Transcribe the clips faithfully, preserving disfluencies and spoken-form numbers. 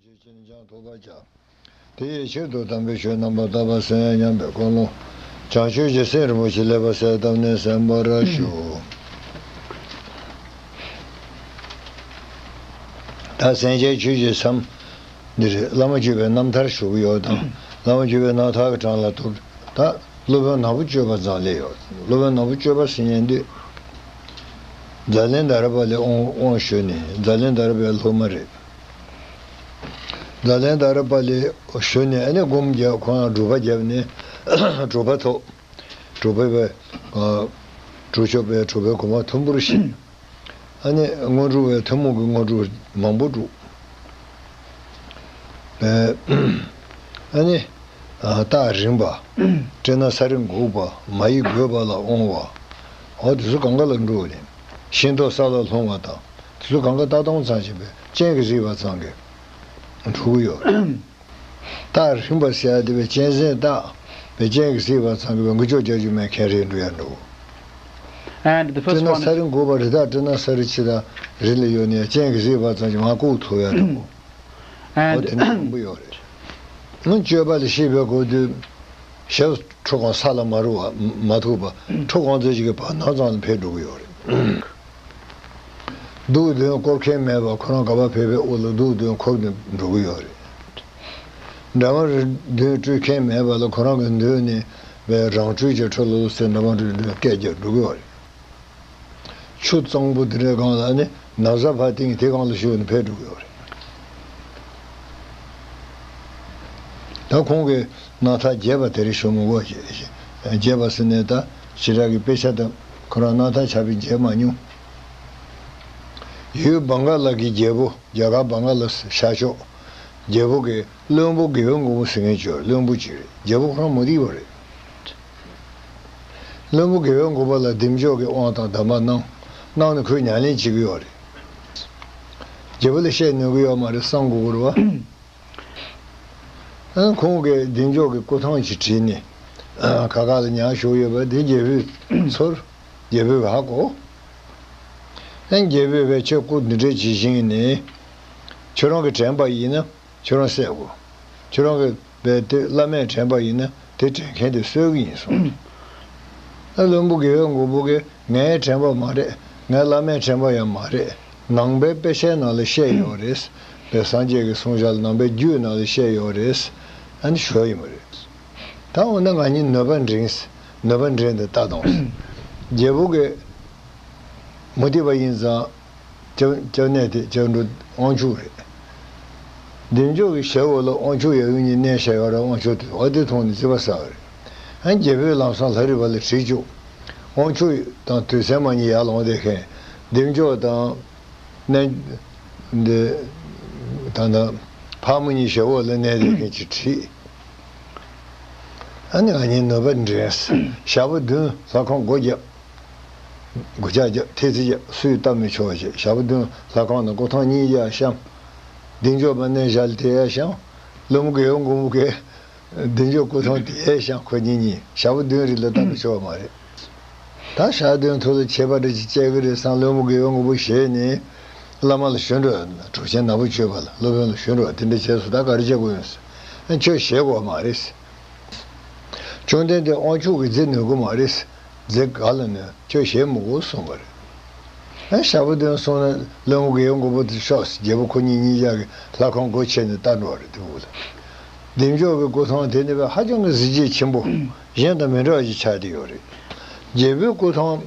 ཆོས་ཅན་ཀྱང་ཐོབ་པར་བྱ། དེ་ཡི་ཕྱིར་དུ་དམ་པའི་ཆོས་རྣམ་པར་དག་པ་གསན་ཡང་སྙམ་པའི་ཀུན་སློང་། བྱང་ཆུབ་ཀྱི་སེམས་རིན་པོ་ཆེ་ལེགས་པར་གསལ་བཏབ་ནས་གསན་པར་ཞུ། ད་གསན་བྱའི་ཆོས་ཀྱི་མཚམས་འདི་རེད། བླ་མ་བརྒྱུད་པའི་རྣམ་ཐར་ཞུ་གི་ཡོད་དང་། བླ་མ་བརྒྱུད་པའི་རྣམ་ཐར་གྱི་གྲངས་ལ་ཐུག། ད་སློབ་དཔོན་ནག་པོ་སྤྱོད་པ་ཛཱ་ལི་ཡོད། སློབ་དཔོན་ནག་པོ་སྤྱོད་པ་ཟེར་མཁན་འདི་ཛཱ་ལན་དྷ་ར་པ་ལའི་དབང་དབང་ཞུས་ནས། ཛཱ་ལན་དྷ་ར་པའི་སློབ་མ་རེད། ཛཱ་ལན་དྷ་ར་པ་ལའི་ཞུས་ནས། ཨ་ནི་སྒོམ་རྒྱབ། ཁོང་ལ་གྲུབ་པ་བརྒྱབ་ནས་གྲུབ་པ་ཐོབ། གྲུབ་པའི་བའི་ཨ་གྲུབ་མཆོག་པའི་གྲུབ་པའི་གོ་འཕང་མཐོན་པོར་གཤེགས། ཨ་ནི་དངོས་གྲུབ་པའི་ཐུན་མོང་གི་དངོས་གྲུབ་མང་པོ་བསྒྲུབས། ཨ་ནི་ཨ་རྟགས་རིམ་པ། སྤྲིན་ནག་ས་རི་འགུགས་པ། མ་ཡི་རྒོད་པ་ལ་དབང་བ། འོ་དེ་ཚོ་གང་ག་ལ་འགྲོ་བ་རེད། ཤིང་ཏོག་ས་ལ་ལྷུང་བ་དང་། དེ་ཚོ་གང་ག་ལྟ་སྟངས་ཙམ་ཞིག་པས་སྤྱན་གྱིས་གཟིགས་པ་ཙམ་གྱིས་འགྲོ་གི་ཡོད་རེད། རྟགས་རིམ་པ་ཟེར་ཡ་དེ་བས་གཅན་གཟན་རྟགས་བས་སྤྱན་གྱིས་གཟིགས་པ་ཙམ་གྱིས་འགུལ་སྐྱོད་རྒྱག་རྒྱུ་མེད་མཁན་རེད། འགྲོ་ཡ་འགྲོ། And the སྤྲིན་first ནག་one ས་is རི་འགུགས་པ་རི་དྭགས། སྤྲིན་ནག་ས་རི་ཆེ་དང་རི་ལ་ཡོད་ནས་སྤྱན་གྱིས་གཟིགས་པ་ཙམ་གྱིས་མར་བཀུག་ཐུབ་ཡ་འགྲོ། འོ་and དེ་འདྲ་མང་པོ་ཡོད་རེད། ང་སྤྱོད་པ་ལ་ཤེས་པའི་སྐབས་དུས་ཞབས་ཁྲོ་གང་ས་ལ་མ་རུ་བ་མ་ཐུག་པ། ཁྲོ་གང་ཚོད་ཅིག་གི་བར་སྣང་ཙམ་ལ་ཕེབས་འགྲོ་གི་ཡོད་རེད། སྡུག་དོན་སྐོར་མཁན་མེད་པ། ཁོ་རང་ག་པར་ཕེབས་པའི་དབུ་ལ་སྡུག་དོན་འཁོར་ནས་འགྲོ་གི་ཡོད་རེད། འདྲ་མ་རེ་འདོན་སྤྲོད་མཁན་མེད་པ་ལ། ཁོ་རང་གི་མདུན་ནས་བའི་རང་སྤྲོད་ཀྱི་ཁྲོ་ལོ་ཟེར་འདྲ་མ་རེ་འདོན་སྐད་རྒྱག་འགྲོ་གི་ཡོད་རེད། ཆུ་གཙང་པོ་དེ་འདྲའི་སྒང་ལ་ནི་ན་བཟའ་ཕར་བཏིང་། དེ་སྒང་ལ་བཞུགས་ནས་ཕེབས་འགྲོ་གི་ཡོད་རེད། ད་ཁོང་གིས་རྣམ་ཐར་རྒྱས་པ་དེ་རིང་ཞུ་མི་དགོས་ཞེས། རྒྱས་པ་ཟེར་ནས་ད་ཞེ་དྲག་གི་དཔེ་ཆ་དང་ཁོ་རང་རྣམ་ཐར་ཕྱག་དཔེ་མཇལ་མ་མྱོང་། ཡུལ་བང་ག་ལ་གི་རྒྱལ་པོ། རྒྱ་གར་བང་ག་ལ་ཤར་ཕྱོགས། རྒྱལ་པོ་གི་བློན་པོ་དགེ་བའི་མགོན་པོ་ཟེར་མཁན་ཅིག་ཡོད། བློན་པོ་ཅིག་རེད། རྒྱལ་པོ་ཁོ་རང་མུ་སྟེགས་པ་རེད། བློན་པོ་དགེ་བའི་མགོན་པོ་ལ་བདེ་མཆོག་གི་དབང་དང་གདམས་པ་གནང་། གནང་ནས་ཁོས་ཉམས་ལེན་བྱེད་ཀྱི་ཡོད་རེད། རྒྱལ་པོ་ལ་བཤད་ནུས་ཀྱི་ཡོད་མ་རེད། གསང་དགོས་ཀྱི་རེད་བ། ཨ་ཁོང་གིས་བདེ་མཆོག་གི་སྐུ་ཐང་ཅིག་བྲིས་ནས་ཁ་ཁ་ལ་ཉར་བཞག་ཡོད་པ་དེ་རྒྱལ་པོས་ཚོར། རྒྱལ་པོས་ཧ་གོ། ཨ་རྒྱལ་པོས་བས་ཁྱོད་སྐུ་འདི་འདྲ་ཇི་བཞིན་ནས་ཁྱོད་རང་གི་དྲན་པ་ཡིན་ན་ཁྱོད་རང་གསོད་དགོས། ཁྱོད་རང་གི་བས་དེ་བླ་མས་དྲན་པ་ཡིན་ན་དེ་དྲན་མཁན་དེ་གསོད་ཀྱི་ཡིན་གསུངས། ཨ་བློན་པོ་དགེ་བའི་མགོན་པོ་གིས་ངའི་དྲན་པ་མ་རེད། ངའི་བླ་མའི་དྲན་པ་ཡང་མ་རེད། ནང་པའི་དཔེ་ཆའི་ནང་ལ་བཤད་ཡོད་རེད། པའི་སངས་རྒྱས་ཀྱི་གསུང་བཤད་ལ་ནང་པའི་རྒྱུད་ནང་ལ་བཤད་ཡོད་རེད། ཨ་ནི་ཞུ་ཡ་ཡིན་པ་རེད། ད་འོ་ན་ང་གཉིས་ནུས་པ་འབྲིང་། ནུས་པ་འབྲིང་དེ་ལྟ་དང་། རྒྱལ་པོ་གིས་མུ་སྟེགས་པ་ཡིན་ཙང་སྐྱབས་སྐྱབས་གནས་དེ་སྐྱབས་འགྲོ་དབང་ཕྱུག་རེད། བདེ་མཆོག་གི་ཞབས་འོག་ལ་དབང་ཕྱུག་ཡབ་ཡུམ་གཉིས་གནས་བཞག་ཡོད་རེད། དབང་ཕྱུག་དེ་འོ་དེ་མཐོང་ནས་བརྩེ་བ་ཟ་བ་རེད། ཨ་རྒྱལ་པོས་ལམ་སང་ལྷ་རིས་པ་ལ་དྲིས་བཅུག་དབང་ཕྱུག་དང་དུས་མཚན་མ་གཉིས་ཡར་ལངས་བསྡད་མཁན་བདེ་མཆོག་དང་། ནས་འདི་ད་ལྟ་ཕག་མོ་གཉིས་ཞབས་འོག་ལ་གནས་བསྡད་མཁན་གྱིས་དྲིས། ཨ་ནི་ང་གཉིས་ནུས་པ་འདྲེས། ཞག་པོ་བདུན་ལྷ་ཁང་སྒོ་བརྒྱབ། སྒོ་ལྕགས་བརྒྱབ། ཐེལ་ཙེ་བརྒྱབ། སུས་བཏབ་མི་ཆོག་བྱས། ཞག་པོ་བདུན་ལྷ་ཁང་ནང་སྒོ་ཐང་གཉིས་ཀ་བཤམས། བདེ་མཆོག་མར་གནས་བཞག་ལ་དེ་ཡར་བཤམས། བློན་པོ་དགེ་བའི་མགོན་པོ་གིས། བདེ་མཆོག་སྐུ་ཐང་དེ་ཡར་བཤམས། ཁོ་གཉིས་གཉིས་ཞག་པོ་བདུན་རིང་ལ་བཏབ་མི་ཆོག་པ་མ་རེད། ད་ཞག་བདུན་ཐོག་ལ་ཁྱད་པར་འདྲ་ཅིག་སྐྱེ་གི་རེད་བསམ། བློན་པོ་དགེ་བའི་མགོན་པོ་ཞེད་ནས་བླ་མ་ལ་ཞུ་འགྲོ། གྲུབ་ཆེན་ནག་པོ་སྤྱོད་པ་ལ། སློབ་དཔོན་ལ་ཞུ་འགྲོ། དེ་འདྲ་བྱས་སོང་། ད་ག་རེ་བྱེད་དགོས་ཡོད་ཟེར། ཨ་ཁྱོད་ཞེད་དགོས་མ་རེད། བཅོམ་ལྡན་འདས་དབང་ཕྱུག་གིས་རྫི་ནུས་ཀྱི་མ་རེད། རྫི་ག་ལ་ནུས། ཁྱོད་ཞེད་མི་དགོས་གསུངས་པ་རེད། ཨ་ཞག་པོ་བདུན་སོང་ན་བློན་པོ་དགེ་བའི་མགོན་པོ་དེ་ཤོག་ཟེར། རྒྱལ་པོ་ཁོ་གཉིས་གཉིས་ཀ་གིས་ལྷ་ཁང་སྒོ་ཕྱེ་ནས་བལྟ་འགྲོ་བ་རེད། དེ་འུ་ལ། བདེ་མཆོག་གི་སྐུ་ཐང་དེ་ནི་བས་ཧ་ཅང་གི་གཟི་བརྗིད་ཆེན་པོ། གཞན་དང་མི་འདྲ་བ་ཞིག་ཆགས་བསྡད་ཡོད་རེད། རྒྱལ་པོའི་སྐུ་ཐང་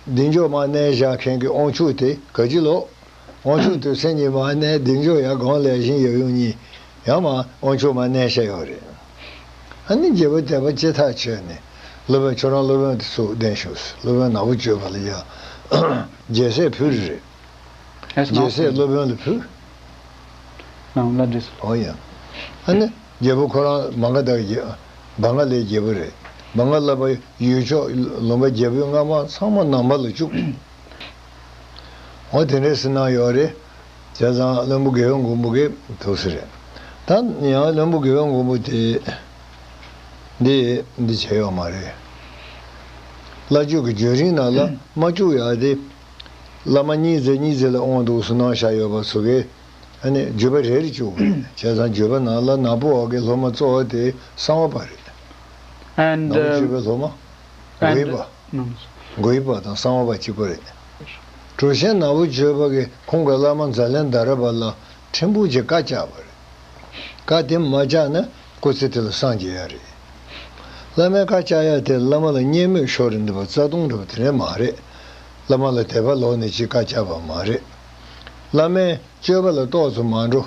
བདེ་མཆོག་མར་གནས་བཞག་མཁན་གྱི་དབང་ཕྱུག་དེ་ག་ཅི་ལོ། དབང་ཕྱུག་དུས་ཚོད་གཉིས་མར་གནས། བདེ་མཆོག་ཡར་སྒང་ལ་བཞིན་ཡབ་ཡུམ་གཉིས་ཡང་མར་དབང་ཕྱུག་མར་གནས་བཞག་ཡོད་རེད། ཨ་ནི་རྒྱལ་པོ་དད་པ་ཅི་ཐག་ཆོད་ནས་སློབ་དཔོན། ཁྱོད་རང་སློབ་དཔོན་དེ་ཚུར་གདན་ཞུ་ཟེར། སློབ་དཔོན་ནག་པོ་སྤྱོད་པ་ལ་ཡ་རྒྱལ་སྲས་ཕུལ་རེད། རྒྱལ་སྲས་སློབ་དཔོན་ལ་ཕུལ། ཨོ་ཡ། ཨ་ནི་རྒྱལ་པོ་ཁོ་རང་མ་ག་དྷ་གི་རྒྱལ། བང་ག་ལའི་རྒྱལ་པོ་རེད། བང་ག་ལ་པ་ཡུལ་ཕྱོགས་ལུང་པ་རྒྱལ་པོའི་མངའ་འོག་ཚང་མ་ནང་པ་ལ་བཅུག་འོ་དེ་འདྲས་སུ་གནང་ཡོད་རེད། བྱས་ཙང་བློན་པོ་དགེ་བའི་མགོན་པོ་གིས་ཐུགས་སུ་རེད། ད་ཡང་བློན་པོ་དགེ་བའི་མགོན་པོ་དེ་འདི་འདི་བྱས་ཡོད་མ་རེད། བླ་བརྒྱུད་ཀྱི་བརྒྱུད་རིམ་ནང་ལ་མ་བཅུག་ཡག་དེ། བླ་མ་གཉིས་ཙམ་གཉིས་ཙམ་ལ་དབང་འདུག་སུ་གནང་བཞག་ཡོད་པ་ཚོ་གིས། ཨ་ནི་བརྒྱུད་པ་རེ་རེ་བཅུག་པ་རེད། བྱས་ཙང་བརྒྱུད་པ་ནང་ལ་ནག་པོ་འོག་གི་སློབ་མ་གཙོ་བོ་དེ་གསང་བ་པ་རེད། And, ནག་པོ་um, བརྒྱུད་པའི་སློབ་མ་and འགོ་ཡི་པ། no. འགོ་ཡི་པ་དང་གསང་བ་པ་གཅིག་པ་རེད། གྲུ་ཆེན་ནག་པོ་བརྒྱུད་པ་གིས་ཁོང་གི་བླ་མ་ཛཱ་ལན་དྷ་ར་པ་ལ་ཕྲན་བུ་ཅིག་བཀའ་བཅག་པ་རེད། བཀའ་དེ་མ་བཅག་ན་སྐུ་ཚེ་དེ་ལ་སངས་རྒྱས་ཡ་རེད། བླ་མའི་བཀའ་བཅག་ཡ་དེ་བླ་མ་ལ་བརྙས་སྨོད་ཤོར་རེད་འདུག་པ། རྩ་ལྟུང་འདྲ་པོ་དེ་འདྲ་མ་རེད། བླ་མ་ལ་དད་པ་ལོག་ནས་ཅིག་བཀའ་བཅག་པ་མ་རེད། བླ་མའི་སྤྱོད་པ་ལ་ཏོག་ཙམ་མ་འགྲོ།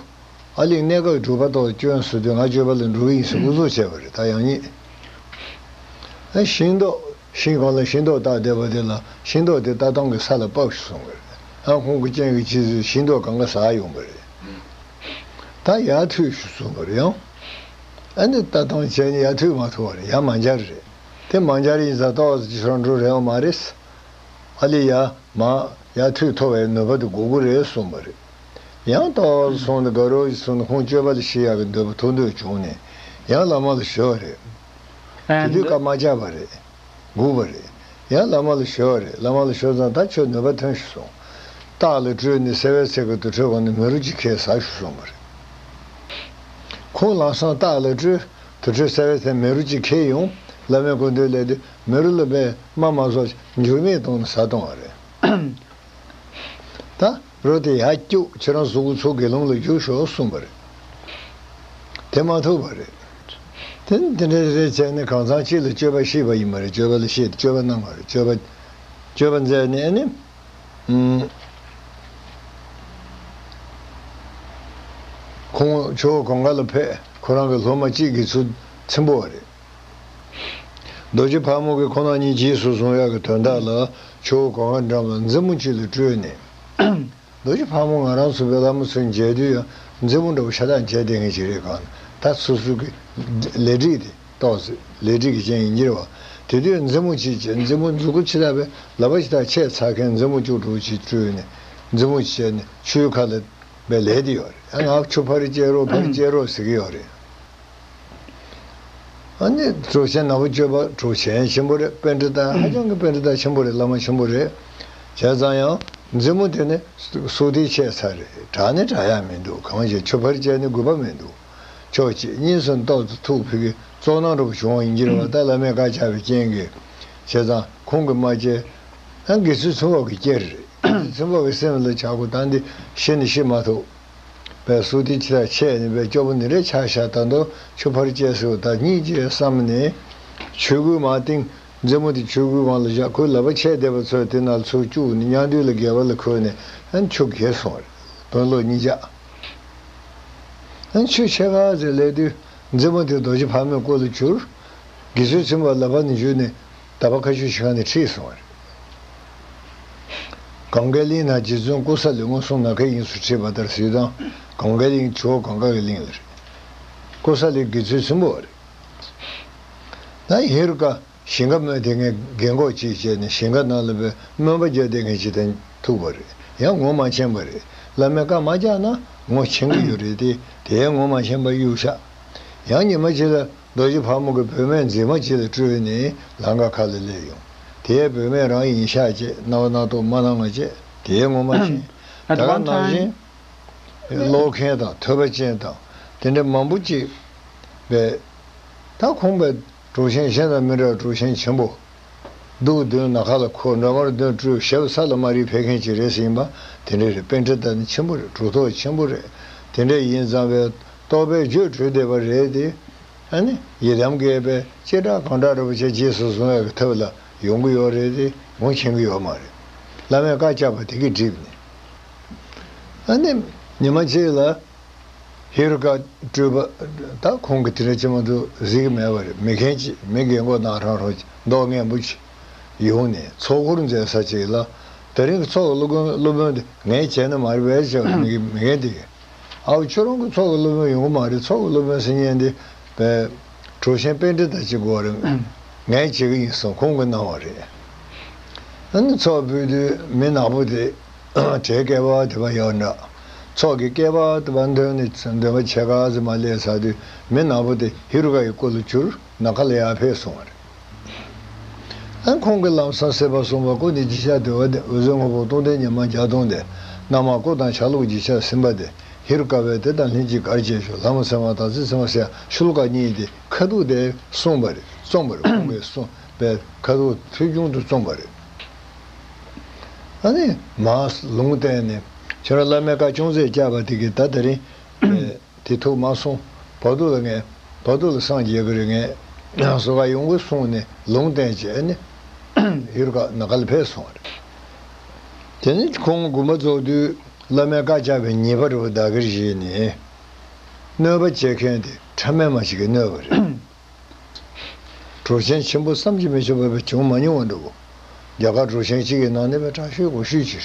ཨ་ལིང་གནས་སྐབས་སྒྲུབ་པ་ཏོག་ཙམ་སྐྱོན་ཟེར་དུས་ང་སྤྱོད་པ་ལ་འགྲོ་གི་ཡིན་ཟེར་ཨུ་ཚུགས་བྱས་པ་རེད། ད་ཡང་ཉིད། ཨ་ཤིང་ཏོག་ཤིང་སྒང་ལ་ཤིང་ཏོག་བཏགས་བསྡད་པ་དེ་ལ་ཤིང་ཏོག་དེ་ལྟ་སྟངས་ཀྱི་ས་ལ་བབས་ཤིག་གསུངས་པ་རེད། ཨ་ཁོང་གི་རྐྱེན་གྱིས་ཅི་ཟེར་ཤིང་ཏོག་གང་ག་ཟག་ཡོང་པ་རེད། ད་ཡར་མཐུད་ཤིག་གསུངས་པ་རེད་ཡང་། ཨ་ནི་ལྟ་སྟངས་བྱས་ནས་ཡར་མཐུད་མ་ཐུབ་པ་རེད། ཡར་མ་འབྱར་རེད། དེ་མ་འབྱར་ཡིན་ཙང་ཏོག་ཙམ་ཅིག་སོང་འགྲོ་རེད་པ་མ་རེད། ཨ་ལི་ཡ། མ། ཡར་མཐུད་ཐུབ་པའི་ནུས་པ་དེ་དགོས་ཀྱི་རེད་གསུངས་པ་རེད། ཡང་ཏོག་ཙམ་སོང་ནས་དགའ་རོགས་ཤིག་སོང་ནས་ཁོང་སྤྱོད་པ་ལ་ཤེས་ཡག་གི་འདོད་པ་ཐུག་འདོད་བྱུང་ནས་ཡང་བླ་མ་ལ་ཞུས་པ་རེད། དེ་དུས་བཀའ་མ་བཅག་པ་རེད། སྒུག་པ་རེད། ཡང་བླ་མ་ལ་ཞུས་པ་རེད། བླ་མ་ལ་ཞུས་ཙང་ད་ཁྱོད་ནུས་པ་ཐོན་ཤིག་གསུངས། སྟག་ལ་སྤྲུལ་ནས་གསེར་པའི་ཚལ་གྱི་དུར་ཁྲོད་སྒང་ནས་མེ་རོ་གཅིག་ཁྱེར་ཟ་ཤིག་གསུངས་པ་རེད། ཁོང་ལམ་སང་སྟག་ལ་སྤྲུལ། དུར་ཁྲོད་གསེར་པའི་ཚལ་མེ་རོ་གཅིག་ཁྱེར་ཡོང་། བླ་མའི་སྐུ་མདུན་སླེབས་དུས་མེ་རོ་ལ་དཔེ་རྨ་མ་བཟོ་འགྱུར་མེད་བཏང་ནས་ཟ་བཏང་བ་རེད། ད་རོ་དེ་ཡར་སྐྱུག། ཁྱེད་རང་གཟུགས་པོ་ཚུར་དགེ་སློང་ལ་བསྒྱུར་ཤོག་གསུངས་པ་རེད། དེ་མ་ཐུབ་པ་རེད། དེ་ནི་དེ་འདྲ་རེད་བྱས་ནས་གང་ཟག་གཅིག་ལ་སྤྱོད་པ་བཤད་པ་ཡིན་པ་རེད། སྤྱོད་པ་ལ་བཤད་དེ་སྤྱོད་པ་གནང་བ་རེད། སྤྱོད་པ། སྤྱོད་པ་མཛད་ནས་ཨ་ནི། ཨུམ། ཁོང་ཇོ་བོ་གངས་དཀར་ལ་ཕེབས། ཁོ་རང་གི་སློབ་མ་གཅིག་དགེ་ཚུལ་ཆེན་པོ་བ་རེད། རྡོ་རྗེ་ཕག་མོ་གིས་ཁོང་རྣམ་གཉིས་རྗེས་སུ་བཟུང་ཡག་གི་དོན་དག་ལ་ཇོ་བོ་གངས་དཀར་འགྲམ་ལ་མཛེ་མོ་གཅིག་ལ་སྤྲུལ་ནས། རྡོ་རྗེ་ཕག་མོ་ང་རང་ཚོ་བོད་ལྷ་མོ་ཚོས་མཇལ་དུས་ཡང་མཛེ་མོ་འདྲ་པོ་ཤ་སྟག་མཇལ་བསྡད་མཁན་ཅིག་རེད། གང་ད་སོ་སོ་གི་ལས་རིགས་དེ་ཏོག་ཙམ་ལས་རིགས་ཀྱི་རྐྱེན་ཡིན་གྱི་རེད་བ། དེ་དུས་མཛེ་མོ་གཅིག་བྱས། མཛེ་མོ་མཛུ་གུ་ཕྱི་ལ་བས་ལག་པ་ཕྱི་ལ་ཆས་ཚ་མཁན་མཛེ་མོ་བཅུ་དྲུག་ཅིག་སྤྲུལ་ནས་མཛེ་མོ་བྱས་ནས་ཆུའི་ཁ་ལ་བས་ལས་དེ་ཡོད་རེད། ཨ་ང་ཆུ་ཕར་བཅད་རོགས་ཕར་བཅད་རོགས་ཟེར་གྱི་ཡོད་རེད། ཨ་ནི་གྲུ་ཆེན་ནག་པོ་སྤྱོད་པ་གྲུ་ཆེན་ཆེན་པོ་རེད། པཎྜི་ཏ་ཧ་ཅང་གི་པཎྜི་ཏ་ཆེན་པོ་རེད། བླ་མ་ཆེན་པོ་རེད། བྱས་ཙང་ཡང་མཛེ་མོ་དེ་ནི་སུག་ཏི་ཆད་ཚར་རེད། དྲག་ནི་དྲག་ཡག་མི་འདུག་གང་ཞིག་ཆུ་ཕར་བཅད་ནི་དགོས་པ་མི་འདུག་ཕྱོགས་གཅིག་གཉིས་སུ་ཏོག་ཙམ་ཐུག་ཕུད་ཀྱི་ཙོག་ནང་འགྲོ་བ་བྱུང་བ་ཡིན་གྱི་རེད་བ། ད་བླ་མས་བཀའ་བཅག་པའི་རྐྱེན་གྱིས། བྱས་ཙང་ཁོང་གིས་མ་བཅད། ཡང་དགེ་ཚུལ་ཚུན་ཕོག་གིས་བསྐྱེར་རེད། དགེ་ཚུལ་ཚུན་ཕོག་གི་སེམས་ལ་བྱ་དགོས། ད་འདི་ཤི་ནི་ཤི་མ་ཐུབ། བས་སུག་ཏི་ཕྱི་ལ་ཆད་ནས་བས་སྐྱོ་པོ་ནི་རེད་ཆགས་ཤག་ད་དུང་ཆུ་ཕར་བཅད་སོང་། ད་གཉིད་ཅིག་བསམ་ནས་ཆོས་གོས་མར་བཏིང་། མཛེ་མོ་དེ་ཆོས་གོས་སྒང་ལ་བཞག་ཁོའི་ལག་པ་ཆད་བསྡད་པ་ཚོ་དེ་ནང་ཚུར་བཅུག་ནས་ཉལ་དུས་ལ་སྒལ་པ་ལ་ཁུར་ནས་ཨ་ནི་ཆུ་བརྒལ་སོང་བ་རེད། དཔོན་སློབ་གཉིས་ཆ། ཨ་ནི་ཆུ་ཕྱེད་ཀ་ཙམ་སླེབས་དུས་མཛེ་མོ་དེ་རྡོ་རྗེ་ཕག་མོའི་སྐུ་ལ་གྱུར། དགེ་ཚུལ་ཚུན་ཕོག་ལག་པ་ནས་འཇུས་ནས་འདབ་པ་ཁ་ཤུ་ཞིག་གང་ནས་ཁྲིད་སོང་བ་རེད། གངྒཱའི་གླིང་ན་རྗེ་བཙུན་ཀོ་ས་ལི་མངོན་སུམ་ནམ་མཁའི་དབྱིངས་སུ་ཁྲིད་པ་ལྟར་ཟེར་དང་། གངྒཱའི་གླིང་ཇོ་བོ་གངས་དཀར་གྱི་གླིང་ལ་རེད། ཀོ་ས་ལི་དགེ་ཚུལ་ཆེན་པོ་བ་རེད། ད་ཧེ་རུ་ཀ་ཞིང་ཁ་རྨོས་དེ་ངས་རྒན་གོག་ཅིག་བྱས་ནས་ཞིང་ཁ་ནང་ལ་བའི་རྨོན་པ་རྒྱག་བསྡད་མཁན་ཅིག་དང་ཐུག་པ་རེད། ཡང་ངོ་མ་མཁྱེན་པ་རེད། བླ་མས་བཀའ་མ་བཅག་ན་ངོ་མཁྱེན་གྱི་ཡོད་རེད་དེ། དེའི་ངོ་མ་མཁྱེན་པ་གཡུག་ཤག་ཡང་ཉི་མ་ཅིག་ལ་རྡོ་རྗེ་ཕག་མོ་གི་བུད་མེད་མཛེས་མ་ཅིག་ལ་སྤྲུལ་ནས་ལམ་ཁ་ཁ་ལ་སླེབས་ཡོང་། དེའི་བུད་མེད་རང་ཡིན་ཤག་ཅེས་རྣ་བ་རྣ་ཐོག་མ་གནང་བ་བཅས་དེའི་ངོ་མ་མཁྱེན། At ད་ག་one ནང་time, བཞིན་ཀློག་མཁན་དང་ཐོས་པ་ཅན་དང་དེ་འདྲ་མང་པོ་ཅིག་པས། ད་ཁོང་པས་གྲུ་ཆེན་གཞན་དང་མི་འདྲ་བའི་གྲུ་ཆེན་ཆེན་པོ། གདུགས་མདུན་ནམ་མཁའ་ལ་འཁོར། འགྲམ་པར་གདོན་སྤྲུལ། ཞབས་ས་ལ་མ་རིག་ཕེབས་མཁན་ཅིག་རེད་ཟེར་ཡིན་པ་དེ་འདྲ་རེད། པཎྜི་ཏ་ནི་ཆེན་པོ་རེད། གྲུབ་ཐོབ་ཆེན་པོ་རེད། དེ་འདྲ་ཡིན་ཙང་བས་རྟོགས་པའི་རྒྱུད་གྲོལ་བསྡད་པ་རེད་དེ། ཨ་ནི་ཡི་དམ་དགྱེས་པས་ཅི་དྲག་གང་དྲག་འདྲ་པོ་བྱས་རྗེས་སུ་བཟུང་ཡག་གི་ཐབས་ལ་ཡོང་གི་ཡོད་རེད་དེ་ངོ་མཁྱེན་གི་ཡོད་མ་རེད། བླ་མས་བཀའ་བཅག་པ་དེ་གིས་འགྲིག་ནས། ཨ་ནི་ཉི་མ་གཅིག་ལ་ཧེ་རུ་ཀ་སྤྲུལ་པ་ད་ཁོང་གིས་དེ་འདྲ་ཅི་མ་འདུག་གཟིགས་ཀྱི་མེད་པ་རེད། མི་རྒན་ཅིག་མི་རྒན་གོག་ནག་ཧྲང་ཧྲོ་ཅིག་མདོག་ངན་པོ་ཅིག་ཡོང་ནས་ཚོགས་འཁོར་མཛད་ས་ཅིག་ལ། དེ་རིང་གི་ཚོགས་ཀྱི་སློབ་དཔོན་སློབ་དཔོན་དེ་ངས་བྱས་ན་མ་རེད་པས་ཟེར་བ་མི་མི་རྒན་དེ། ཨའོ་ཁྱོད་རང་གི་ཚོགས་ཀྱི་སློབ་དཔོན་ཡོང་གི་མ་རེད། ཚོགས་ཀྱི་སློབ་དཔོན་ཟེར་མཁན་དེ་པས་གྲུ་ཆེན་པཎྜི་ཏ་ཅིག་དགོས་རེད། ངས་བྱེད་ཀྱི་ཡིན་གསུངས། ཁོང་གིས་གནང་བ་རེད། ཨ་ནི་ཚོགས་ཕུལ་དུས་མི་ནག་པོ་དེ་གྲལ་བསྐལ་པ་དེ་བ་ཡོད་འདྲ། ཚོགས་ཀྱི་བསྐལ་པ་དེ་བ་འདོན་ནས་འདོན་པ་ཕྱེད་ཀ་ཙམ་མ་སླེབས་ཚར་དུས་མི་ནག་པོ་དེ་ཧེ་རུ་ཀ་ཡི་སྐུ་ལ་གྱུར། ནམ་མཁའ་ལ་ཡར་ཕེབས་སོང་བ་རེད། ཨ་ཁོང་གིས་ལམ་སང་གསལ་བར་གསུངས་པ། སྐུ་ནི་བརྗིད་ཆགས་འདུལ་བ་སྟེ། འོད་ཟེར་སྔོན་པོ་སྟོང་ལྡན་ཉི་མ་བརྒྱ་སྟོང་སྟེ། རྣམ་སྨིན་སྐུ་དང་ཆ་ལུགས་བརྗིད་ཆགས་ཟིན་པ་སྟེ། ཧེ་རུ་ཀ་པས་དེ་དང་ལྷན་ཅིག་གར་བྱས་ཤོག་ལྷ་མོ་ཚེ་དབང་དང་ཚེ་ཚེ་དབང་ཟེར་ཡ་ཤུ་ལོ་ཀ་གཉིས་དེ་ཁ་ཐུག་དེ་གསུངས་པ་རེད། རྩོམ་པ་རེད། ཁོང་གིས་གསུངས་པའི་ཁ་ཐུག་ཐོལ་བྱུང་དུ་རྩོམ་པ་རེད། ཨ་ནི་མར་ལུང་བསྟན་ནས་ཁྱོད་རང་བླ་མའི་བཀའ་ཅུང་ཟད་བཅག་པ་དེ་གིས་ད་དེ་རིང་དེ་ཐུགས་མ་སོང་། བར་དུ་ལ་ངས་བར་དུ་ལ་སངས་རྒྱས་ཀྱི་རེད། ངས་སོ་ག་ཡོང་གི་གསུངས་ནས་ལུང་བསྟན་བྱས་ནས་ཧེ་རུ་ཀ་ནམ་མཁའ་ལ་ཕེབས་སོང་བ་རེད། དེ་ནས་ཁོང་དགོངས་པ་རྫོགས་དུས་བླ་མའི་བཀའ་བཅག་པའི་ཉེས་པ་རེད་པ་བདག་གིར་བཞེས་ནས། གནོད་པ་བྱེད་མཁན་དེ་ཕྲ་མེན་མ་ཞིག་གིས་གནོད་པ་རེད། གྲོས་ཆོད་ཆེན་པོ་བསམ་གྱིས་མི་ཁྱབ་པ་བྱུང་མ་མྱོང་བ་འདྲ་བོ། རྒྱ་གར་གྲོས་ཆོད་གཅིག་གི་ནང་ནས་པའི་དྲག་ཤོས་གོ་ཤོས་ཅིག་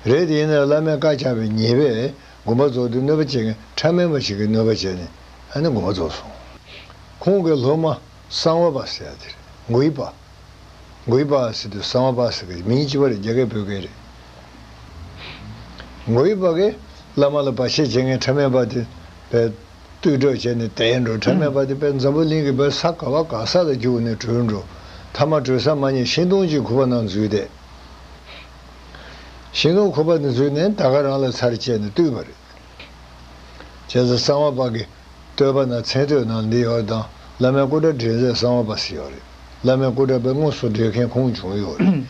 རེད། རེད་དེ་ཡིན་ན་བླ་མས་བཀའ་བཅག་པའི་ཉེས་པས་དགོངས་པ་རྫོགས་དུས་གནོད་པ་བྱེད་མཁན་ཕྲ་མེན་པ་ཞིག་གིས་གནོད་པ་བྱས་ནས་ཨ་ནི་དགོངས་པ་རྫོགས་སོང་། ཁོང་གི་སློབ་མ་གསང་བ་པ་ཟེར་ཡ་དེ་རེད། མགོ་ཡི་པ། མགོ་ཡི་པ་ཟེར་དུས་གསང་བ་པ་ཟེར་གི་མིང་གཅིག་པ་རེད། རྒྱ་སྐད་བོད་སྐད་རེད། མགོ་ཡི་པ་གིས་བླ་མ་ལ་བར་ཆད་བྱེད་མཁན་ཕྲ་མེན་པ་དེ་བས་བསྟོད་གྲོས་བྱས་ནས་དེད་འགྲོ། ཕྲ་མེན་པ་དེ་བས་འཛམ་བུ་གླིང་གི་བས་ས་ག་བ་ག་ས་ལ་རྒྱུགས་ནས་བྲོས་འགྲོ། མཐའ་མ་བྲོས་ས་མ་རྙེད་ཤིང་སྡོང་གཅིག་ཁུག་པ་ནང་འཛུལ་ཏེ། ཤིང་སྡོང་ཁུག་པ་ནང་འཛུལ་ནས་ད་ག་རང་ལ་ཚར་བཅད་ནས་བཏུལ་བ་རེད། བྱས་ཙང་གསང་བ་པ་གི་བསྟོད་པ་ན་མཚན་བསྟོད་ནང་འདི་ཡོད་དང་། བླ་མའི་སྐུ་འདྲ་འདྲེན་མཛད་གསང་བ་པ་ཟེར་ཡོད་རེད། བླ་མའི་སྐུ་འདྲ་པའི་དངོས་སུ་འདྲེན་མཁན་ཁོང་བྱུང་ཡོད་རེད།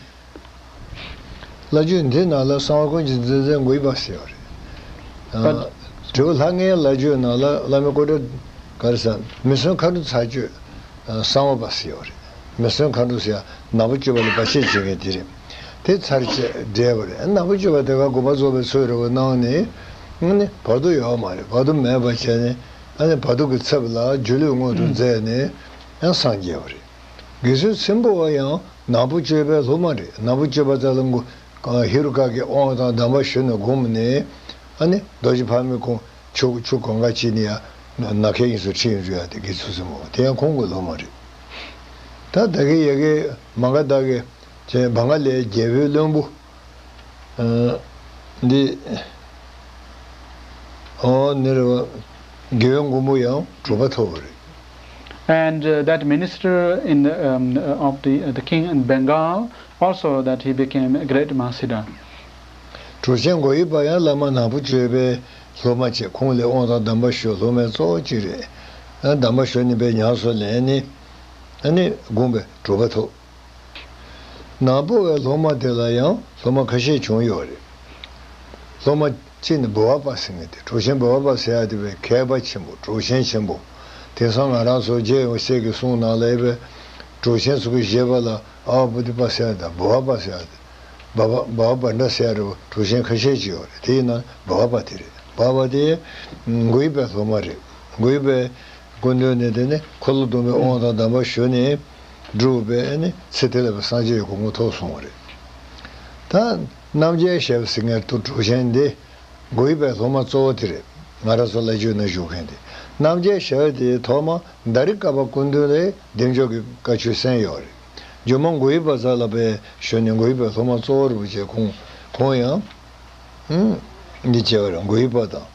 བླ་བརྒྱུད་འདི་ནང་ལ་གསང་བ་ཀུན་གྱི་མཛེས་མཛེས་མགོ་ཡི་པ་ཟེར་ཡོད་རེད། ཨ། དྲིལ་བུ་ལྷ་ལྔའི་བླ་བརྒྱུད་ནང་ལ་བླ་མའི་སྐུ་འདྲ་ག་རེ་ཟེར། མི་སྲུན་མཁའ་འགྲོ་ཚར་གཅོད་གསང་བ་པ་ཟེར་ཡོད་རེད། མི་སྲུན་མཁའ་འགྲོ་ཟེར་ཡ་ནག་པོ་གཅོད་པ་ལ་བར་ཆད་བྱེད་མཁན་དེ་རེད། དེ་ཚར་བཅད་བསྒྲལ་བ་རེད། ནག་པོ་གཅོད་པ་དེ་ག་དགོངས་པ་རྫོགས་པའི་ཚུལ་རེད་པ་གནང་ནས། ཨ་ནི་བར་དོ་ཡོད་མ་རེད། བར་དོ་མེད་པ་བྱས་ནས། ཨ་ནི་བར་དོ་གི་ཚབ་ལ་སྒྱུ་ལུས་མངོན་དུ་མཛད་ནས་ཡང་སངས་རྒྱས་པ་རེད། དགེ་ཚུལ་ཆེན་པོ་བ་ཡང་ནག་པོ་གཅོད་པའི་སློབ་མ་རེད། ནག་པོ་གཅོད་པ་དེ་ལ་མགོ་ཧེ་རུ་ཀ་གི་དབང་དང་གདམས་པ་ཞུས་ནས་བསྒོམས་ནས། ཨ་ནི་རྡོ་རྗེ་ཕག་མོས་ཁོང་ཆུ་ཆུ་གང་ག་ཅིག་ནས་ཡང་ནམ་མཁའི་དབྱིངས་སུ་ཁྲིད་འགྲོ་ཡ་དེ་དགེ་ཚུལ་ཆེན་པོ་དེ་ཡང་ཁོང་གི་སློབ་མ་རེད། ད་ད་གི་ཡ་གི་མ་ག་ད་གི་ཅེས་བང་ག་ལའི་རྒྱལ་པོའི་བློན་པོ། ཨ། འདི། ཨོ་ནི་རེད་པ། རྒྱལ་བའི་མགོན་པོ་ཡང་གྲུབ་པ་ཐོབ་པ་རེད། And uh, that minister in the, um, uh, of the, uh, the king in Bengal, also that he became a great Mahasiddha. གྲུབ་ཆེན་མགོ་ཡི་པ་ཡང་བླ་མ་ནག་པོ་གཅོད་པའི་སློབ་མ་བྱས། ཁོང་ལ་དབང་དང་གདམས་པ་ཞུ། སློབ་མའི་གཙོ་བོ་གཅིག་རེད། ཨ། གདམས་པ་ཞུ་ནས་པའི་ཉམས་སུ་ལེན་ནས། ཨ་ནི་དགོངས་པའི་གྲུབ་པ་ཐོབ། ནག་པོ་བའི་སློབ་མ་དེ་ལ་ཡང་སློབ་མ་ཁ་ཤས་བྱུང་ཡོད་རེད། སློབ་མ་གཅིག་ནི་འབུལ་བ་པ་ཟེར་མཁན་དེ། གྲུབ་ཆེན་འབུལ་བ་པ་ཟེར་ཡ་དེ་བས་མཁས་པ་ཆེན་པོ། གྲུབ་ཆེན་ཆེན་པོ། དེང་སང་ང་རང་ཚོ་རྗེ་ཡེ་ཤེས་ཀྱི་གསུང་ནང་ལ་ཡོད་པའི་གྲུབ་ཆེན་ཚོ་གི་བཞེད་པ་ལ་ཨ་བ་པོ་ཏི་པ་ཟེར་ཡ་དང་འབུལ་བ་པ་ཟེར་ཡ་དེ། བ་བ་བ་བ་འདྲ་ཟེར་ཡ་རེད་པ། གྲུབ་ཆེན་ཁ་ཤས་ཅིག་ཡོད་རེད། དེ་ཡིན་ན་འབུལ་བ་པ་དེ་རེད། འབུལ་བ་པ་དེ་མགོ་ཡི་པའི་སློབ་མ་རེད། མགོ་ཡི་པའི་སྐུ་མདུན་ནས་དེ་ནས་འཁོར་ལོ་སྡོམ་པའི་དབང་དང་གདམས་པ་ཞུས་ནས་བསྒྲུབས་པས། ཨ་ནི་ཚེ་དེ་ལ་སངས་རྒྱས་ཀྱི་གོ་འཕང་ཐོབ་སོང་བ་རེད། ད་རྣམ་རྒྱལ་ཞབས་ཟེར་མཁན་དུ་གྲུབ་ཆེན་འདི་མགོ་ཡི་པའི་སློབ་མ་གཙོ་བོ་དེ་རེད། ང་རང་ཚོ་བླ་བརྒྱུད་ནང་བཞུགས་མཁན་དེ། རྣམ་རྒྱལ་ཞབས་དེ་ཐོག་མ་ཟླ་རི་ཀ་པ་སྐུ་མདུན་ལས་བདེ་མཆོག་གི་བཀའ་ཆོས་གསན་ཡོད་རེད། རྒྱུ་མ་མགོ་ཡི་པ་ས་ལ་པའི་ཞུས་ནས་མགོ་ཡི་པའི་སློབ་མ་གཙོ་བོ་རིན་པོ་ཆེ་ཁོང་ཁོང་ཡང་འདི་བྱས་པ་རེད། མགོ་ཡི་པ་དང་།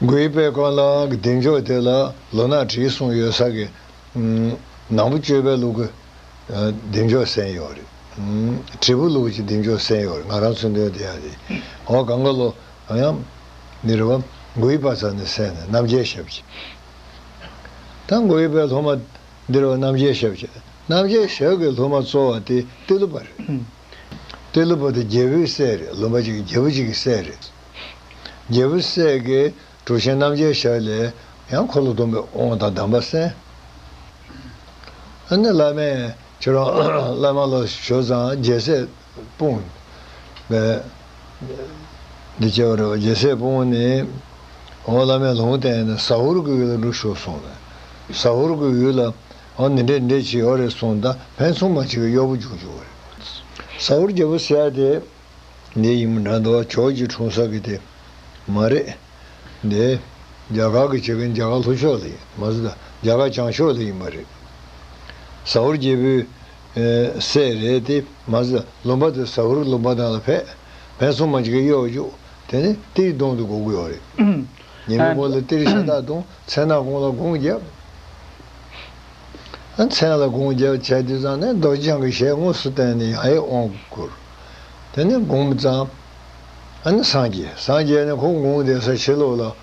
མགོ་ཡི་པའི་སྐོར་ལ་གི་བདེ་མཆོག་དེ་ལ་ལོ་ནག་བྲིས་གསུངས་ཡོད་ས་གི། ཨ། ནག་པོ་གཅོད་པའི་ལུགས་ཀྱི། ཨ། བདེ་མཆོག་གསན་ཡོད་རེད། ཨ། དྲིལ་བུ་ལུགས་ཀྱི་བདེ་མཆོག་གསན་ཡོད་རེད། ང་རང་ཚོ་འདོན་བསྡད་ཡ་རེད། འོ་གང་ག་ལོ་ཡང་འདི་རེད་པ། མགོ་ཡི་པ་ས་ནས་གསན་ནས་རྣམ་རྒྱལ་ཞབས་ཀྱི། ད་མགོ་ཡི་པའི་སློབ་མ་འདི་རེད་པ། རྣམ་རྒྱལ་ཞབས་ཀྱི། རྣམ་རྒྱལ་ཞབས་ཀྱི་སློབ་མ་གཙོ་བོ་དེ་ཏི་ལོ་པ་རེད། ཏི་ལོ་པ་དེ་རྒྱལ་པོའི་སྲས་རེད། ལུང་པ་གཅིག་གི་རྒྱལ་པོ་གཅིག་གི་སྲས་རེད། རྒྱལ་པོའི་སྲས་ཀྱིས་གྲུབ་ཆེན་རྣམ་རྒྱལ་ཞབས་ལ་ཡང་འཁོར་ལོ་སྡོམ་པའི་དབང་དང་གདམས་པ་གསན། ཨ་ནི་བླ་མས་ཁྱོད་རང་བླ་མ་ལ་ཞུ་ཙང་རྒྱལ་སྲས་སྤུངས་པས། འདི་བྱས་པ་རེད་པ། རྒྱལ་སྲས་སྤུངས་ནས་འོ་བླ་མས་ལུང་བསྟན་ནས་ཟ་ཧོར་གྱི་ཡུལ་ལ་འགྲོ་ཤོག་གསུངས་པས། ཟ་ཧོར་གྱི་ཡུལ་ལ་འོ་འདི་འདྲས་འདི་འདྲས་ཅིག་ཡོད་རེད་གསུངས། ད་ཕན་ཚུན་མ་གཅིག་གི་གཡོག་པོ་རྒྱུགས་རྒྱུགས་པ་རེད། ཟ་ཧོར་རྒྱལ་པོ་ཟེར་ཡ་དེ། འདི་ཡིན་མིན་འདྲ་འདུག་བ། ཇོ་བོ་རྗེ་འཁྲུངས་ས་གི་དེ་མ་རེད། འདི་རྒྱ་གར་གི་བྱེད་མཁན་རྒྱ་གར་ལྷོ་ཕྱོགས་ལ་ཡིན་མ་ཟད། རྒྱ་གར་བྱང་ཕྱོགས་ལ་ཡིན་པ་རེད། ཟ་ཧོར་རྒྱལ་པོའི་ཨེ་སྲས་རེད་དེ། མ་ཟད་ལུང་པ་དེ་ཟ་ཧོར་ལུང་པ་ནང་ལ་ཕེབས། ཕན་ཚུན་མ་གཅིག་གི་གཡོག་རྒྱུགས། དེ་ནས་གཏེར་སྡོང་དུ་སྒུག་གི་ཡོད་རེད། ཉི་མའི་གུང་ལ་གཏེར་ཤ་སྟག་བརྡུངས། མཚན་ནག་གུང་ལ་དགུང་བརྒྱབ། མཚན་ལ་དགུང་བརྒྱབ་བྱས་དུས་ཙང་ནས་རྡོ་རྗེ་འཆང་གི་ཞལ་དངོས་སུ་བསྟན་ནས་ཡང་ཡང་དབང་བསྐུར། དེ་ནས་དགོངས་པ་ཙམ། ཨ་ནི་སངས་རྒྱས། སངས་རྒྱས་ནས་ཁོ་དགོངས་དེ་ས་ཕྱི་ལོགས་ལ།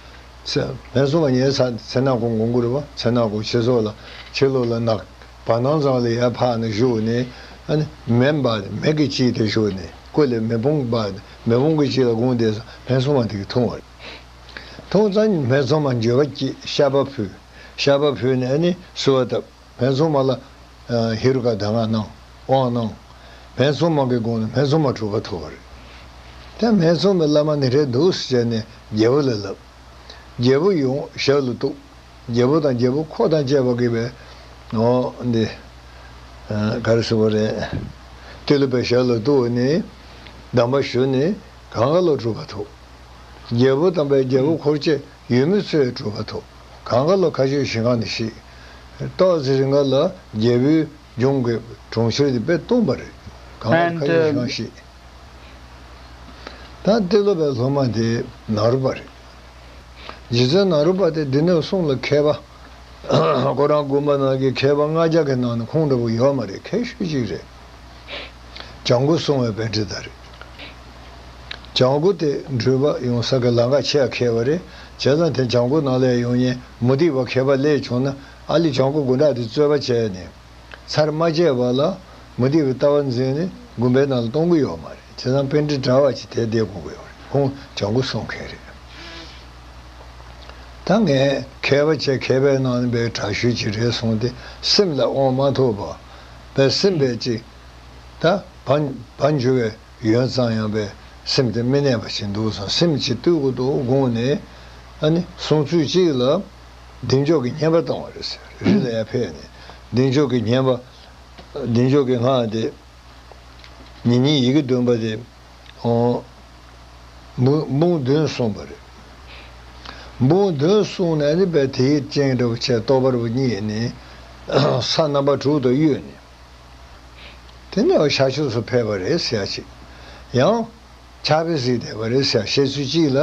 ཚེ་སྨན་གསུམ་མ་ཉལ་ས་ཚེ་ན་ཁོ་དགོངས་དགོས་རེད་བ། ཚེ་ན་ཁོ་ཕྱི་སོགས་ལ་ཕྱི་ལོགས་ལ་ནག་བར་སྣང་ཙམ་ལ་ཡར་འཕགས་ནས་བཞུགས་ནས། ཨ་ནི་མེ་འབར་ནས་མེ་གི་དཀྱིལ་དེ་བཞུགས་ནས། སྐུ་ལས་མེ་དཔུང་འབར་ནས་མེ་དཔུང་གི་དཀྱིལ་ལ་དགོངས་དེ་ས་སྨན་གསུམ་མ་དེ་གིས་འཐུང་བ་རེད། འཐུང་ཙང་སྨན་གསུམ་མ་འགྱོད་པ་སྐྱེས། བཤགས་པ་ཕུལ། བཤགས་པ་ཕུལ་ནས་ཨ་ནི་གསོལ་བ་བཏབ། སྨན་གསུམ་མ་ལ་ཧེ་རུ་ཀ་གདམས་ངག་གནང་། དབང་གནང་། སྨན་གསུམ་མ་གི་དགོངས་ནས་སྨན་གསུམ་མ་གྲུབ་པ་ཐོབ་པ་རེད། དེ་སྨན་གསུམ་མའི་བླ་མ་ནི་རེད་འདུག་ཟེར་ནས་རྒྱལ་པོ་ལ་ལབ། རྒྱལ་པོ་ཡོང་ཞབས་ལ་གཏུགས། རྒྱལ་པོ་དང་རྒྱལ་པོ་འཁོར་དང་བཅས་པ་གིས་པའི། འོ་འདི། ག་རེ་ཟེར་བ་རེད། ཏི་ལོ་པའི་ཞབས་ལ་གཏུགས་ནས་གདམས་པ་ཞུས་ནས་གང་ག་ལ་གྲུབ་པ་ཐོབ། རྒྱལ་པོ་དམ་པའི་རྒྱལ་པོ་འཁོར་བཅས་ཡོད་མི་ཚོས་གྲུབ་པ་ཐོབ། གང་ག་ལ་མཁའ་སྤྱོད་ཞིང་ཁམས་ནས་ཤེས། ཏོག་ཙེ་རིང་ག་ལ་རྒྱལ་པོའི་ལྗོངས་ཀྱི་གྲོང་ཁྱེར་དེ་དཔེ་སྟོང་པ་རེད། གང་ག་ལ་མཁའ་སྤྱོད་ཞིང་ཁམས་ཤེས། ད་ཏི་ལོ་པའི་སློབ་མ་དེ་ནཱ་རོ་པ་རེད། རྗེ་བཙུན་ནཱ་རོ་པ་དེ་སྡེ་སྣོད་གསུམ་ལ་མཁས་པ། ཁོ་རང་དགོན་པ་ནང་གི་མཁས་པ་ལྔ་བརྒྱ་གི་ནང་ནས་ཁོང་འདྲ་པོ་ཡོད་མ་རེད། མཁས་ཤོས་གཅིག་རེད། བྱང་སྒོ་སྲུང་བའི་པཎྜི་ཏ་རེད། བྱང་སྒོ་དེ་འགྲུལ་པ་ཡོང་ས་གི་ལམ་ཁ་ཆེས་མཁས་པ་རེད། བྱས་ཙང་དེ་བྱང་སྒོ་ནང་ལ་ཡོང་མཁན་མུ་སྟེགས་པ་མཁས་པ་སླེབས་བྱུང་ན། ཨ་ལི་བྱང་སྒོ་དགོན་གྲྭ་དེ་རྩོད་པ་བྱས་ནས། ཚར་མ་བཅད་བར་ལ་མུ་སྟེགས་པའི་ལྟ་བ་འཛིན་ནས་དགོན་པའི་ནང་ལ་གཏོང་གི་ཡོད་མ་རེད། བྱས་ཙང་པཎྜི་ཏ་འདྲ་བ་ཅིག་དེར་བསྡད་དགོས་ཀྱི་ཡོད་རེད། ཁོང་བྱང་སྒོ་སྲུང་མཁན་རེད། ད་ངས་མཁས་པ་བྱས་མཁས་པའི་ནང་ནས་པའི་དྲག་ཤོས་ཅིག་རེད་གསུངས་ཏེ། སེམས་ལ་དབང་མ་ཐོབ་པ། པའི་སེམས་པའི་ཅིག་ད་བ་བ་འཇུ་བའི་ཡོན་ཙམ་ཡང་པའི་སེམས་དེ་མི་གནས་པ་ཞིག་འདུག་བསམ། སེམས་ཀྱི་སྟོད་གོ་དོ་དགོངས་ནས། ཨ་ནི་གསུང་ཚུལ་གཅིག་ལ་བདེ་མཆོག་གི་བསྙེན་པ་བཏང་བ་རེད་ཟེར། རི་ལ་ཡར་ཕེབས་ནས་བདེ་མཆོག་གི་བསྙེན་པ། བདེ་མཆོག་གི་སྔགས་དེ། ཉེ་ཉེ་ཡི་གེ་བདུན་པ་དེ། ཨོ། འབུམ་འབུམ་བདུན་གསུངས་པ་རེད། འབུམ་བདུན་གསུངས་ནས་ནི་པའི་དེའི་རྐྱེན་འདྲ་བོ་བྱས་རྟོགས་པ་རུ་བརྙེས་ནས། ས་རྣམ་པ་དྲུག་ཏུ་གཡོས་ནས། དེ་ནས་ཤར་ཕྱོགས་སུ་ཕེབས་པ་རེད་ཟེར་ཡ་ཅིག། ཡང་ཕྱག་དཔེ་གཟིགས་བསྡད་པ་རེད་ཟེར། བཤད་ཚུལ་གཅིག་ལ་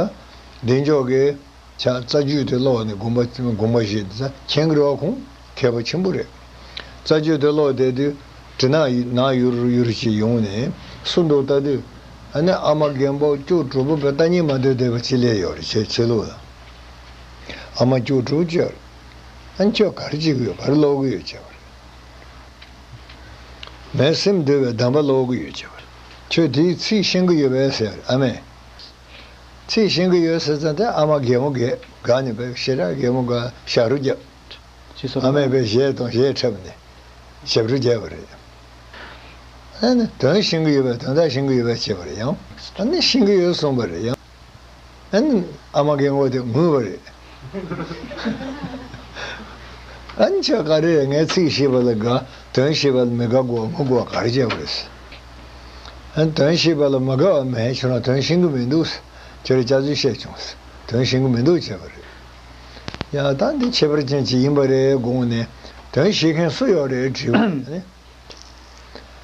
བདེ་མཆོག་གིས་ཕྱག་རྩ་རྒྱུད་དེ་ཀློག་ནས་དགོངས་པ་དགོངས་པ་བཞེས་ཏེ། ད་མཁྱེན་གྱི་རེད་བ། ཁོང་མཁས་པ་ཆེན་པོ་རེད། རྩ་རྒྱུད་དེ་ཀློག་བསྡད་དུས་དྲི་ནག་ནག་ཡུར་ཡུར་ཅིག་ཡོང་ནས་སུ་འདུག་ལྟ་དུས། ཨ་ནི་ཨ་མ་རྒན་པོ་སྐྱོ་གྲོགས་པོ་བས་ལྟ་ཉན་མ་སྡོད་བསྡད་པ་ཅིག་སླེབས་ཡོད་རེད། ཕྱི་ཕྱི་ལོགས་ལ། ཨ་མ་སྐྱོ་གྲོགས་སྐྱོ། ཨ་ནི་ཁྱོད་ག་རེ་བྱེད་ཀྱི་ཡོད། ག་རེ་ཀློག་གི་ཡོད་བྱས་པ་རེད། ངའི་སེམས་འདུལ་བའི་གདམས་པ་ཀློག་གི་ཡོད་བྱས་པ་རེད། ཁྱོད་དེའི་ཚིག་ཤེས་ཀྱི་ཡོད་པས་ཟེར། ཨ་མས། ཚིག་ཤེས་ཀྱི་ཡོད་ཟེར་ཙང་དེ་ཨ་མ་རྒན་མོ་རྒས་དགའ་ནས་པའི་ཞེ་དྲག་རྒན་མོ་དགའ་ཞབས་བྲོ་བརྒྱབ། ཅི་སོ། ཨ་མས་པའི་གཞས་དང་གཞས་འཁྲབ་ནས་ཞབས་བྲོ་བརྒྱབ་པ་རེད། ཨ་ནི་དོན་ཤེས་ཀྱི་ཡོད་པས་དོན་དག་ཤེས་ཀྱི་ཡོད་པས་བྱས་པ་རེད། ཡང་ཨ་ནི་ཤེས་ཀྱི་ཡོད་གསུངས་པ་རེད། ཡང་། ཨ་ནི་ཨ་མ་རྒན་གོག་དེ་ངུས་པ་རེད། ཨ་ནི་ཁྱོད་ག་རེ་རེད། ངས་ཚིག་ཤེས་པ་ལ་དགའ། དོན་ཤེས་པ་ལ་མི་དགའ་དགོས་ངུ་དགོས་ག་རེ་བྱས་པ་རེད། ཨ་ནི་དོན་ཤེས་པ་ལ་མི་དགའ་བ་མེད། ཁྱོད་རང་དོན་ཤེས་ཀྱི་མི་འདུག། ཁྱོད་རང་སྐྱག་རྫུན་བཤད་བྱུང་། དོན་ཤེས་ཀྱི་མི་འདུག་བྱས་པ་རེད། ཡང་ད་འདི་ཁྱད་པར་ཅན་ཅིག་ཡིན་པ་རེད་དགོངས་ནས། དོན་ཤེས་མཁན་སུ་ཡོད་རེད་དྲིས་པ་ནི།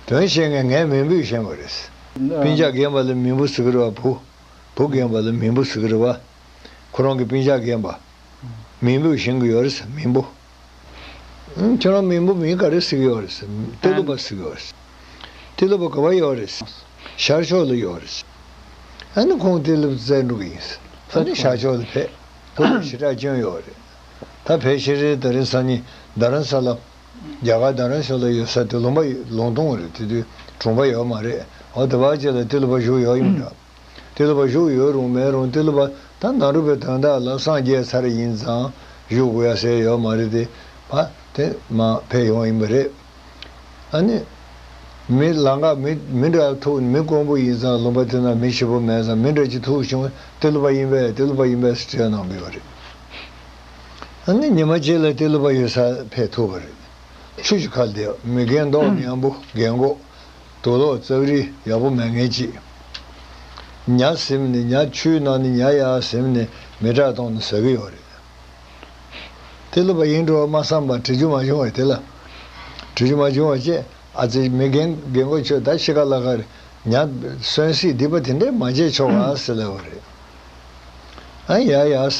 དོན་ཤེས་མཁན་ངས་མིང་འབོད་ཤེས་པ་རེད། སྤུན་ཀྱག་རྒན་པ་ལ་མིང་འབོད་ཟེར་གི་རེད་བ། བུ། བུ་རྒན་པ་ལ་མིང་འབོད་ཟེར་གི་རེད་བ། ཁོ་རང་གི་སྤུན་ཀྱག་རྒན་པ། མིང་འབོད་ཤེས་ཀྱི་ཡོད་རེད་ཟེར། མིང་འབོད། ཨང་། ཁྱོད་རང་མིང་འབོད་མིང་ག་རེ་ཟེར་གི་ཡོད་རེད་ཟེར། ཏི་ལོ་པ་ཟེར་གི་ཡོད་རེད་ཟེར། ཏི་ལོ་པ་ག་པར་ཡོད་རེད་ཟེར། ཤར་ཕྱོགས་ལ་ཡོད་རེད་ཟེར། ཨ་ནི་ཁོང་ཏི་ལོ་པ་བཙལ་འགྲོ་གི་ཡིན་ཟེར། ཨ་ནི་ཤར་ཕྱོགས་ལ་ཕེབས། བུ་ལ་ཞེ་དྲག་སྐྱོན་ཡོད་རེད། ད་ཕལ་ཆེར་རེད། ད་རིང་སང་ཉིན་རྡ་རམ་ས་ལ། རྒྱ་གར་རྡ་རམ་ས་ལ་ཡོད་ས་དེ་ལུང་པ་ལུང་སྟོང་རེད། དེ་དུས་གྲོང་པ་ཡོད་མ་རེད། འོ་དེ་བར་ཅིག་ལ་ཏི་ལོ་པ་བཞུགས་ཡོད་ཡོད་འདྲ། ཏི་ལོ་པ་བཞུགས་ཡོད་རུང་མེད་རུང་ཏི་ལོ་པ་ད་ནཱ་རོ་པའི་དོན་དག་ལ་སངས་རྒྱས་ཚར་ཡིན་ཙང་བཞུགས་དགོས་ཡ་ཟེར་ཡོད་མ་རེད་དེ། ཕ་དེ་མ་ཕེབས་ཡོང་ཡིན་པ་རེད། ཨ་ནི། མི་ལང་ཀ་མི་མི་འདྲ་ཐུག་མི་དཀོན་པོ་ཡིན་ཙང་ལུང་པ་དེ་ན་མི་ཞེ་པོ་མེད་ཙང་མི་འདྲ་ཅིག་ཐུག་བྱུང་། ཏི་ལོ་པ་ཡིན་པས་ཏི་ལོ་པ་ཡིན་པས་ཟེར་བྲིས་གནང་བསྡད་པ་རེད། ཨ་ནི་ཉི་མ་གཅིག་ལ་ཏི་ལོ་པ་ཡོད་ས་ཕེབས་ཐུབ་པ་རེད། ཆུ་ཞིག་ཁར་བསྡད། མི་རྒན་མདོག་མཉམ་པོ་རྒན་གོག་དུག་ལོག་ཙག་རིལ་ཡག་པོ་མེད་མཁན་ཅིག། ཉ་ཟིམ་ནས་ཉ་ཆུའི་ནང་ནས་ཉ་ཡར་ཟིམ་ནས་མེ་སྲེག་གཏོང་ནས་ཟ་གི་ཡོད་རེད། ཏི་ལོ་པ་ཡིན་འགྲོ་བ་མ་བསམ་པར་དྲི་རྒྱུ་མ་བྱུང་བས། དེ་ལ་དྲི་རྒྱུ་མ་བྱུང་བ་བཅས། ཨ་ཙི་མི་རྒན་རྒན་གོག་ཁྱོད་ད་ཤི་ཁ་ལ་ཁར་ཉ་གསོན་བསྲེགས་སྡིག་པ་དེ་འདྲས་མ་བྱེད་ཆོག་ཨ་ཟེར་ལབ་པ་རེད། ཨ་ཡ་ཡ།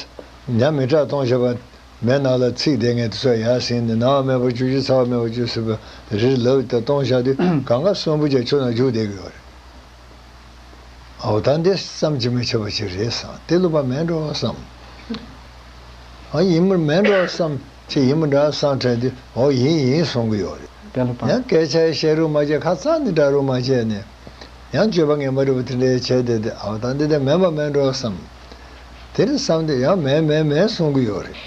ཉ་མེ་སྲེག་གཏོང་བྱས་པ་མེ་ནང་ལ་ཚིག་བསྡད་མཁན་དེ་ཚོ་ཡར་ཟིན་ནས་ནང་བ་མེད་པར་གྱུར་ཅིག་ཚ་བ་མེད་པར་གྱུར་ཟེར་བ་རེད་ལབ་དེ་གཏོང་བཞག་དུས་གང་ག་གསོན་པོ་བྱས་ཆུ་ནང་རྒྱུག་བསྡད་ཀྱི་ཡོད་རེད། ཨའོ་ད་འདི་བསམ་གྱིས་མི་ཁྱབ་པ་ཅིག་རེད་བསམ། དེ་ལུགས་པ་མེད་འགྲོ་བསམ། ཨ་ཡིན་མིན་མེད་འགྲོ་བསམ། ཅི་ཡིན་མིན་འདྲ་བསམ་དྲན་དུས་ཨོ་ཡིན་ཡིན་གསུང་གི་ཡོད་རེད། དེ་ལུགས་པ། ཡང་སྐད་ཆ་བཤད་རུང་མ་བྱས། ཁ་རྩང་ནས་འདྲ་རུང་མ་བྱས་ནས། ཡང་སྤྱོད་པ་ངན་པ་འདྲ་བོ་དེ་འདྲའི་བྱས་བསྡད་དེ་ཨའོ་ད་འདི་དེ་མེད་པ་མེད་འགྲོ་བསམ། དེ་རེད་བསམ་དུས་ཡང་མེད་མེད་མེད་གསུང་གི་ཡོད་རེད།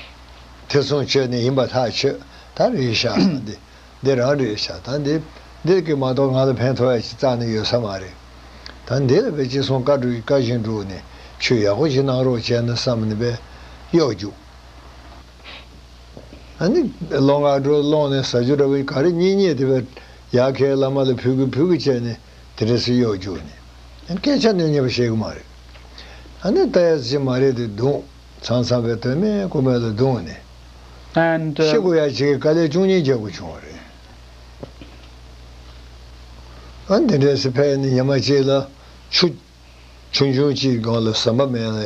དེ་གསུང་བྱས་ནས་ཡིན་པ་ཐག་ཆོད། ད་རེད་ཤག་བསམ་དེ། འདི་རང་རེད་ཤག་ད་འདི། འདི་གིས་མ་གཏོགས་ང་ལ་ཕན་ཐོགས་ཡ་ཞིག་རྩ་ནས་ཡོད་ས་མ་རེད། ད་འདི་ལ་བས་ཅི་སོང་བཀའ་བསྒྲུབ་བཀའ་བཞིན་སྒྲུབ་ནས་ཆོས་ཡག་པོ་ཞིག་གནང་རོགས་བྱས་ན་བསམ་ནས་བས་གཡོག་རྒྱུགས། ཨ་ནི་ལོ་ལྔ་འགྲོ་སློང་ནས་ཟ་རྒྱུ་འདྲ་བོ་ག་རེ་རྙེད་རྙེད་དེ་བས་ཡར་ཁའི་བླ་མ་ལ་ཕུལ་གི་ཕུལ་གི་བྱས་ནས་དེ་འདྲ་སེ་གཡོག་རྒྱུགས་ནས། ཨ་ནི་སྐད་ཆ་གནོད་ཉེས་པ་བཤད་གི་མ་རེད། ཨ་ནི་ལྟ་ཡ་ཅི་མ་རེད་དེ་རྡུང་། མཚམས་མཚམས་པའི་དོན་མེད་དགོས་མེད་ལ་རྡུང་ནས། And, uh, ཤི་དགོས་ཡ་ཅིག་གི་དཀའ་ལས་བཅུ་གཉིས་རྒྱག་དགོས་བྱུང་བ་རེད། ཨ་འདི་འདྲས་སེ་ཕེབས་ནས་ཉི་མ་གཅིག་ལ་ཆུ་ཆུང་ཆུང་གཅིག་སྒང་ལ་ཟམ་པ་མེད་ལ།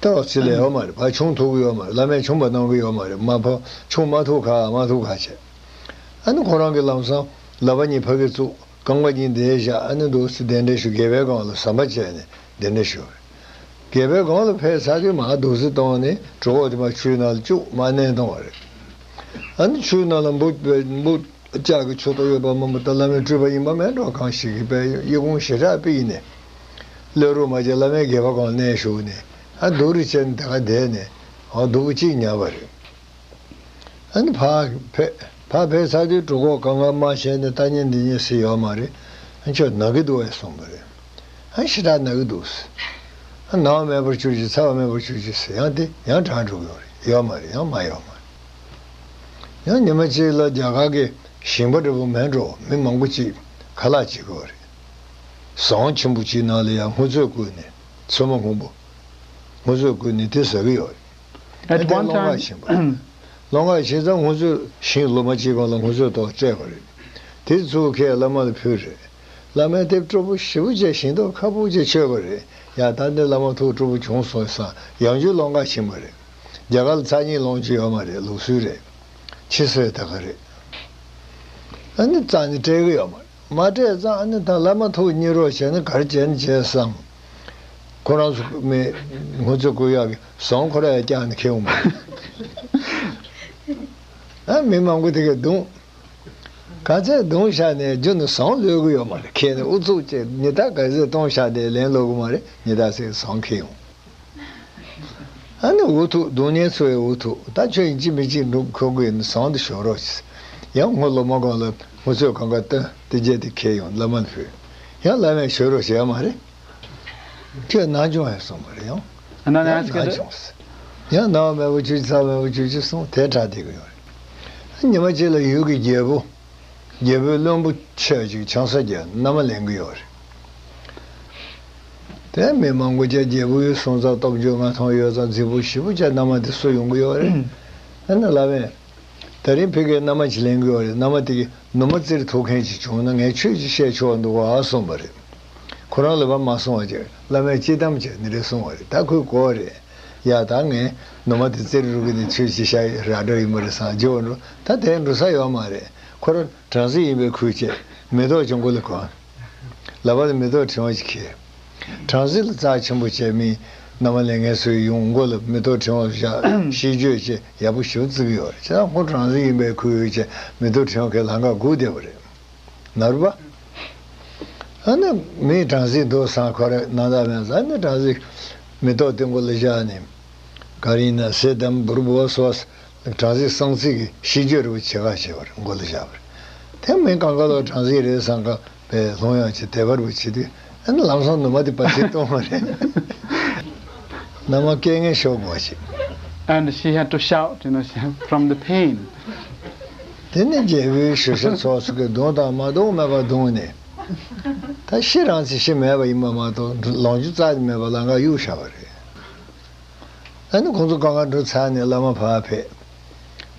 ལྟ་བ་ཚིག་ལས་ཡོད་མ་རེད། ཕར་ཆུང་ཐུག་གི་ཡོད་མ་རེད། བླ་མས་ཆུང་བ་གནང་གི་ཡོད་མ་རེད། མ་ཕར་ཆུང་མ་ཐུག་ག་མ་ཐུག་ག་བྱས། ཨ་ནི་ཁོ་རང་གིས་ལམ་སང་ལག་པ་གཉིས་ཕ་གིར་བཙུགས། རྐང་པ་གཉིས་འདིར་བཞག་ཨ་ནི་འདུག་སེ་གདན་འདྲེན་ཞུ། སྒལ་པའི་སྒང་ལ་ཟམ་པ་བྱས་ནས་གདན་འདྲེན་ཞུ། སྒལ་པའི་སྒང་ལ་ཕེབས་ཚར་དུས་མར་འདུག་སེ་བཏང་ནས་གྲོད་ཁོག་དེ་མར་ཆུའི་ནང་ལ་བཅུག་མར་མནན་བཏང་བ་རེད། ཨ་ནི་ཆུའི་ནང་ལ་འབུ་འབུ་ལྕགས་ཀྱི་ཆུ་ཏོ་ཡོད་པ་མང་པོ་ད་བླ་མའི་སྤྲུལ་པ་ཡིན་པ་མེད་འགྲོ་གང་ཞིག་གིས་པས་གཡུ་གུང་ཞེ་དྲག་ཕུལ་ནས། གློད་རུང་མ་བྱས་བླ་མའི་སྒལ་པ་སྒང་ལ་མནན་བཞག་ནས་ཨ་འདུག་རེ་བྱས་ནས་དེ་ག་བསྡད་ནས་ཨ་འདུག་གཅིག་ཉལ་བ་རེད། ཨ་ནི་ཕར་ཕེབས། ཕར་ཕེབས་ཚར་དུས་གྲོད་ཁོག་གང་ག་མ་བཤད་ནས་ལྟ་ཉན་འདི་ཉན་ཟེར་ཡོད་མ་རེད། ཨ་ཁྱོད་ན་གི་འདུག་ཨེ་གསུངས་པ་རེད། ཨ་ཞེ་དྲག་ན་གི་འདུག་ཟེར། ཨ་ནམ་མེད་པར་གྱུར་ཅིག་ཚ་བ་མེད་པར་གྱུར་ཅིག་ཟེར། ཡང་དེ་ཡང་དྲག་འགྲོ་གི་ཡོད་རེད། ཡོད་མ་རེད། ཡང་མ་ཡོད་མ་རེད། ཡང་ཉི་མ་གཅིག་ལ་རྒྱ་གར་གྱི་ཞིང་པ་འདྲ་བོ་མེད་འགྲོ་མི་མང་པོ་ཅིག་ཁ་ལག་བྱེད་ཀྱི་ཡོད་རེད། ཟངས་ཆེན་པོ་གཅིག་ནང་ལ་ཡང་སྔོ་ཚོད་བསྐོལ་ནས་ཚོད་མ་སྔོན་པོ་སྔོ་ཚོད་བསྐོལ་ནས་དེ་ཟ་གི་ཡོད་རེད། At ཨ་དེ་one སློང་ག time, ཕྱིན་པ། སློང་ག་ཕྱིན་ཙང་སྔོ་ཚོད་ཞིང་ལོ་མ་གཅིག་གོང་ལ་སྔོ་ཚོད་ཏོག་སྤྲད་པ་རེད། དེ་ཚུར་ཁྱེར་བླ་མ་ལ་ཕུལ་རེད། བླ་མས་དེ་སྤྲོ་པོ་ཞེ་པོ་བྱས་ཞིང་ཏོག་ཁ་པོ་བྱས་མཆོད་པ་རེད། ཡ་ད་འདི་བླ་མ་ཐུགས་སྤྲོ་པོ་བྱུང་སོང་བསམ་ཡང་བསྐྱར་སློང་ག་ཕྱིན་པ་རེད། རྒྱ་གར་ལ་ཚར་གཉིས་སློང་རྒྱུ་ཡོད་མ་རེད། ལུགས་སྲོལ་རེད། ཕྱི་སྲོལ་ད་ག་རེད། ཨ་ནི་རྩ་ནས་སྤྲད་གི་ཡོད་མ་རེད། མ་སྤྲད་ཙང་ཨ་ནི་ད་བླ་མ་ཐུགས་མཉེས་རོགས་བྱས་ན་ག་རེ་བྱས་ན་བྱས་བསམ། ཁོ་རང་ཚོ་མི་སྔོ་ཚོད་བསྐོལ་ཡག་གི་ཟངས་ཁོ་ར་ཡ་བཀྱགས་ནས་ཁྱེར་འོང་བ་རེད། ཨ་མི་མང་པོ་དེ་གས་བརྡུངས། ག་ཚད་བརྡུངས་བཞག་ནས་རྒྱུ་ནི་ཟངས་ལོས་གི་ཡོད་མ་རེད། ཁྱེར་ནས་ཨུ་ཚུགས་བྱས་ཉི་ཟླ་ག་ཚད་གཏོང་བཞག་དེ་ལན་ལོག་གི་མ་རེད། ཉི་ཟླ་ཟེར་ཟངས་ཁྱེར་འོང་། ཨ་ནི་འུ་ཐུག་རྡུང་ཉེན་ཚོ་ཡི་འུ་ཐུག་ད་ཁྱོད་ཡིན་གཅིག་མིན་གཅིག་འགྲུབ་ཁོ་དགོས་ནི་ཟངས་དེ་ཞོ་རོགས་ཡིན། ཡང་སྔོ་ལོ་མ་གང་ལ་སྔོ་ཚོད་གང་ག་བཏོན་དེ་རྗེས་དེ་ཁྱེར་ཡོང་བླ་མ་ལ་ཕུལ། ཡང་བླ་མས་ཞོ་རོགས་བྱས་མ་རེད། ཁྱོད་ནང་སྦྱོང་ཡང་སོང་བ་རེད་ཡང་། And then ཡང་ask ནང་it. སྦྱོང་ཟེར། ཡང་ནང་མེད་པ་ཆུ་ཚ་མེད་པ་ཆུ་ཆུ་སོང་དེ་དྲག་བསྡད་གི་ཡོད་རེད། ཉི་མ་གཅིག་ལ་ཡུལ་གྱི་རྒྱལ་པོ། རྒྱལ་པོའི་བློན་པོ་ཆེ་ཅིག་ཆང་ས་རྒྱག་མནའ་མ་ལེན་གི་ཡོད་རེད། དེ་མི་མང་པོ་ཅིག་རྒྱལ་པོའི་སོང་ཙང་སྟོབས་འབྱོར་མངའ་ཐང་ཡོད་ཙང་རྫིག་པོ་ཞེ་པོ་ཅིག་མནའ་མ་དེ་གསོ་ཡོང་གི་ཡོད་རེད། ཨ་ནི་ལབ་པས། ད་རིང་ཕ་གིར་མནའ་མ་ཅིག་ལེན་གི་ཡོད་རེད། མནའ་མ་དེ་གིས་ནུ་མ་བཙིར་ཐུབ་མཁན་ཅིག་བྱུང་ན་ངས་ཆོས་ཅིག་བཤད་ཆོག་འདུག་ག་གསུངས་པ་རེད། ཁོ་རང་ལབ་པ་མ་གསུང་བ་ཅིག་བླ་མས་སྤྱི་གཏམ་བྱས་ནི་རེད་གསུངས་པ་རེད། ད་ཁོས་གོ་བ་རེད། ཡ་ད་ངས་ནུ་མ་དེ་བཙིར་རུ་གི་ནི་ཆོས་ཅིག་བཤད་ར་འགྲོ་ཡིན་པ་རེད་བསམ་རྒྱུ་བ་འགྲོ་ད་དེ་འགྲོ་ས་ཡོད་མ་རེད། ཁོ་རང་བྲམ་ཟེ་ཡིན་པའི་ཁུལ་བྱས་མེ་ཏོག་ཅིག་མགོ་ལ་གོན། ལག་པ་ལ་མེ་ཏོག་ཕྲེང་བ་ཅིག་འཁྱེར། བྲམ་ཟེ་ལ་རྩ་ཆེན་པོ་བྱས་མི་མནའ་མ་ལེན་མཁན་ཚོའི་ཡོང་མགོ་ལ་མེ་ཏོག་ཕྲེང་བ་བཞག་ཤིས་བརྗོད་བྱས་ཡག་པོ་ཞེ་པོ་བརྩི་གི་ཡོད་རེད། བྱས་ཙང་ཁོ་བྲམ་ཟེ་ཡིན་པའི་ཁུལ་བྱས་མེ་ཏོག་ཕྲེང་བ་ཁྱེར་ལམ་ཁ་སྒུག་བསྡད་པ་རེད། ན་རུ་པ། ཨ་ནི་མི་བྲམ་ཟེ་འདུག་བསམ་ཁོ་རང་ནང་ལ་མེད་ཙང་ཨ་ནི་བྲམ་ཟེ་མེ་ཏོག་དེ་མགོ་ལ་བཞག་ནས་ག་རེ་ཡིན་ན་སེ་དམ་བུར་བུ་བ་སོགས། བྲམ་ཟེ་གསང་ཚིག་གི་ཤིས་བརྗོད་རེ་བ་བྱེད་ག་བྱེད་པར་མགོ་ལ་བཞག་པར། དེ་མིན་གང་ག་ལ་བྲམ་ཟེ་རེད་བསམ་ག་བས་ལྷོང་ཡང་བྱེད་དད་པ་རེ་བ་བྱེད་དུས་ཨ་ནི་ལམ་སང་ནུ་མ་དེ་པ་ཆེ་གཏོང་བ་རེད། ནུ་མ་སྐད་ངན་ཤོར་དགོས་ཤིག And she had to shout, you know, from the pain. དེ་ནི་རྒྱལ་པོའི་ཞུ་ཤ་ཚོགས་སུ་གི་རྡུང་དང་མ་རྡུང་མེད་པར་རྡུང་ནས། ད་ཤི་རང་ཚེ་ཤི་མེད་པ་ཡིན་པ་མ་གཏོགས་ལོངས་སྤྱོད་རྩ་ནས་མེད་པ་ལམ་ཁ་གཡུག་བཞག་པ་རེད། ཨ་ནི་ཁོང་ཚོ་གང་ག་འགྲོ་ཚར་ནས་བླ་མ་ཕར་ཕེབས།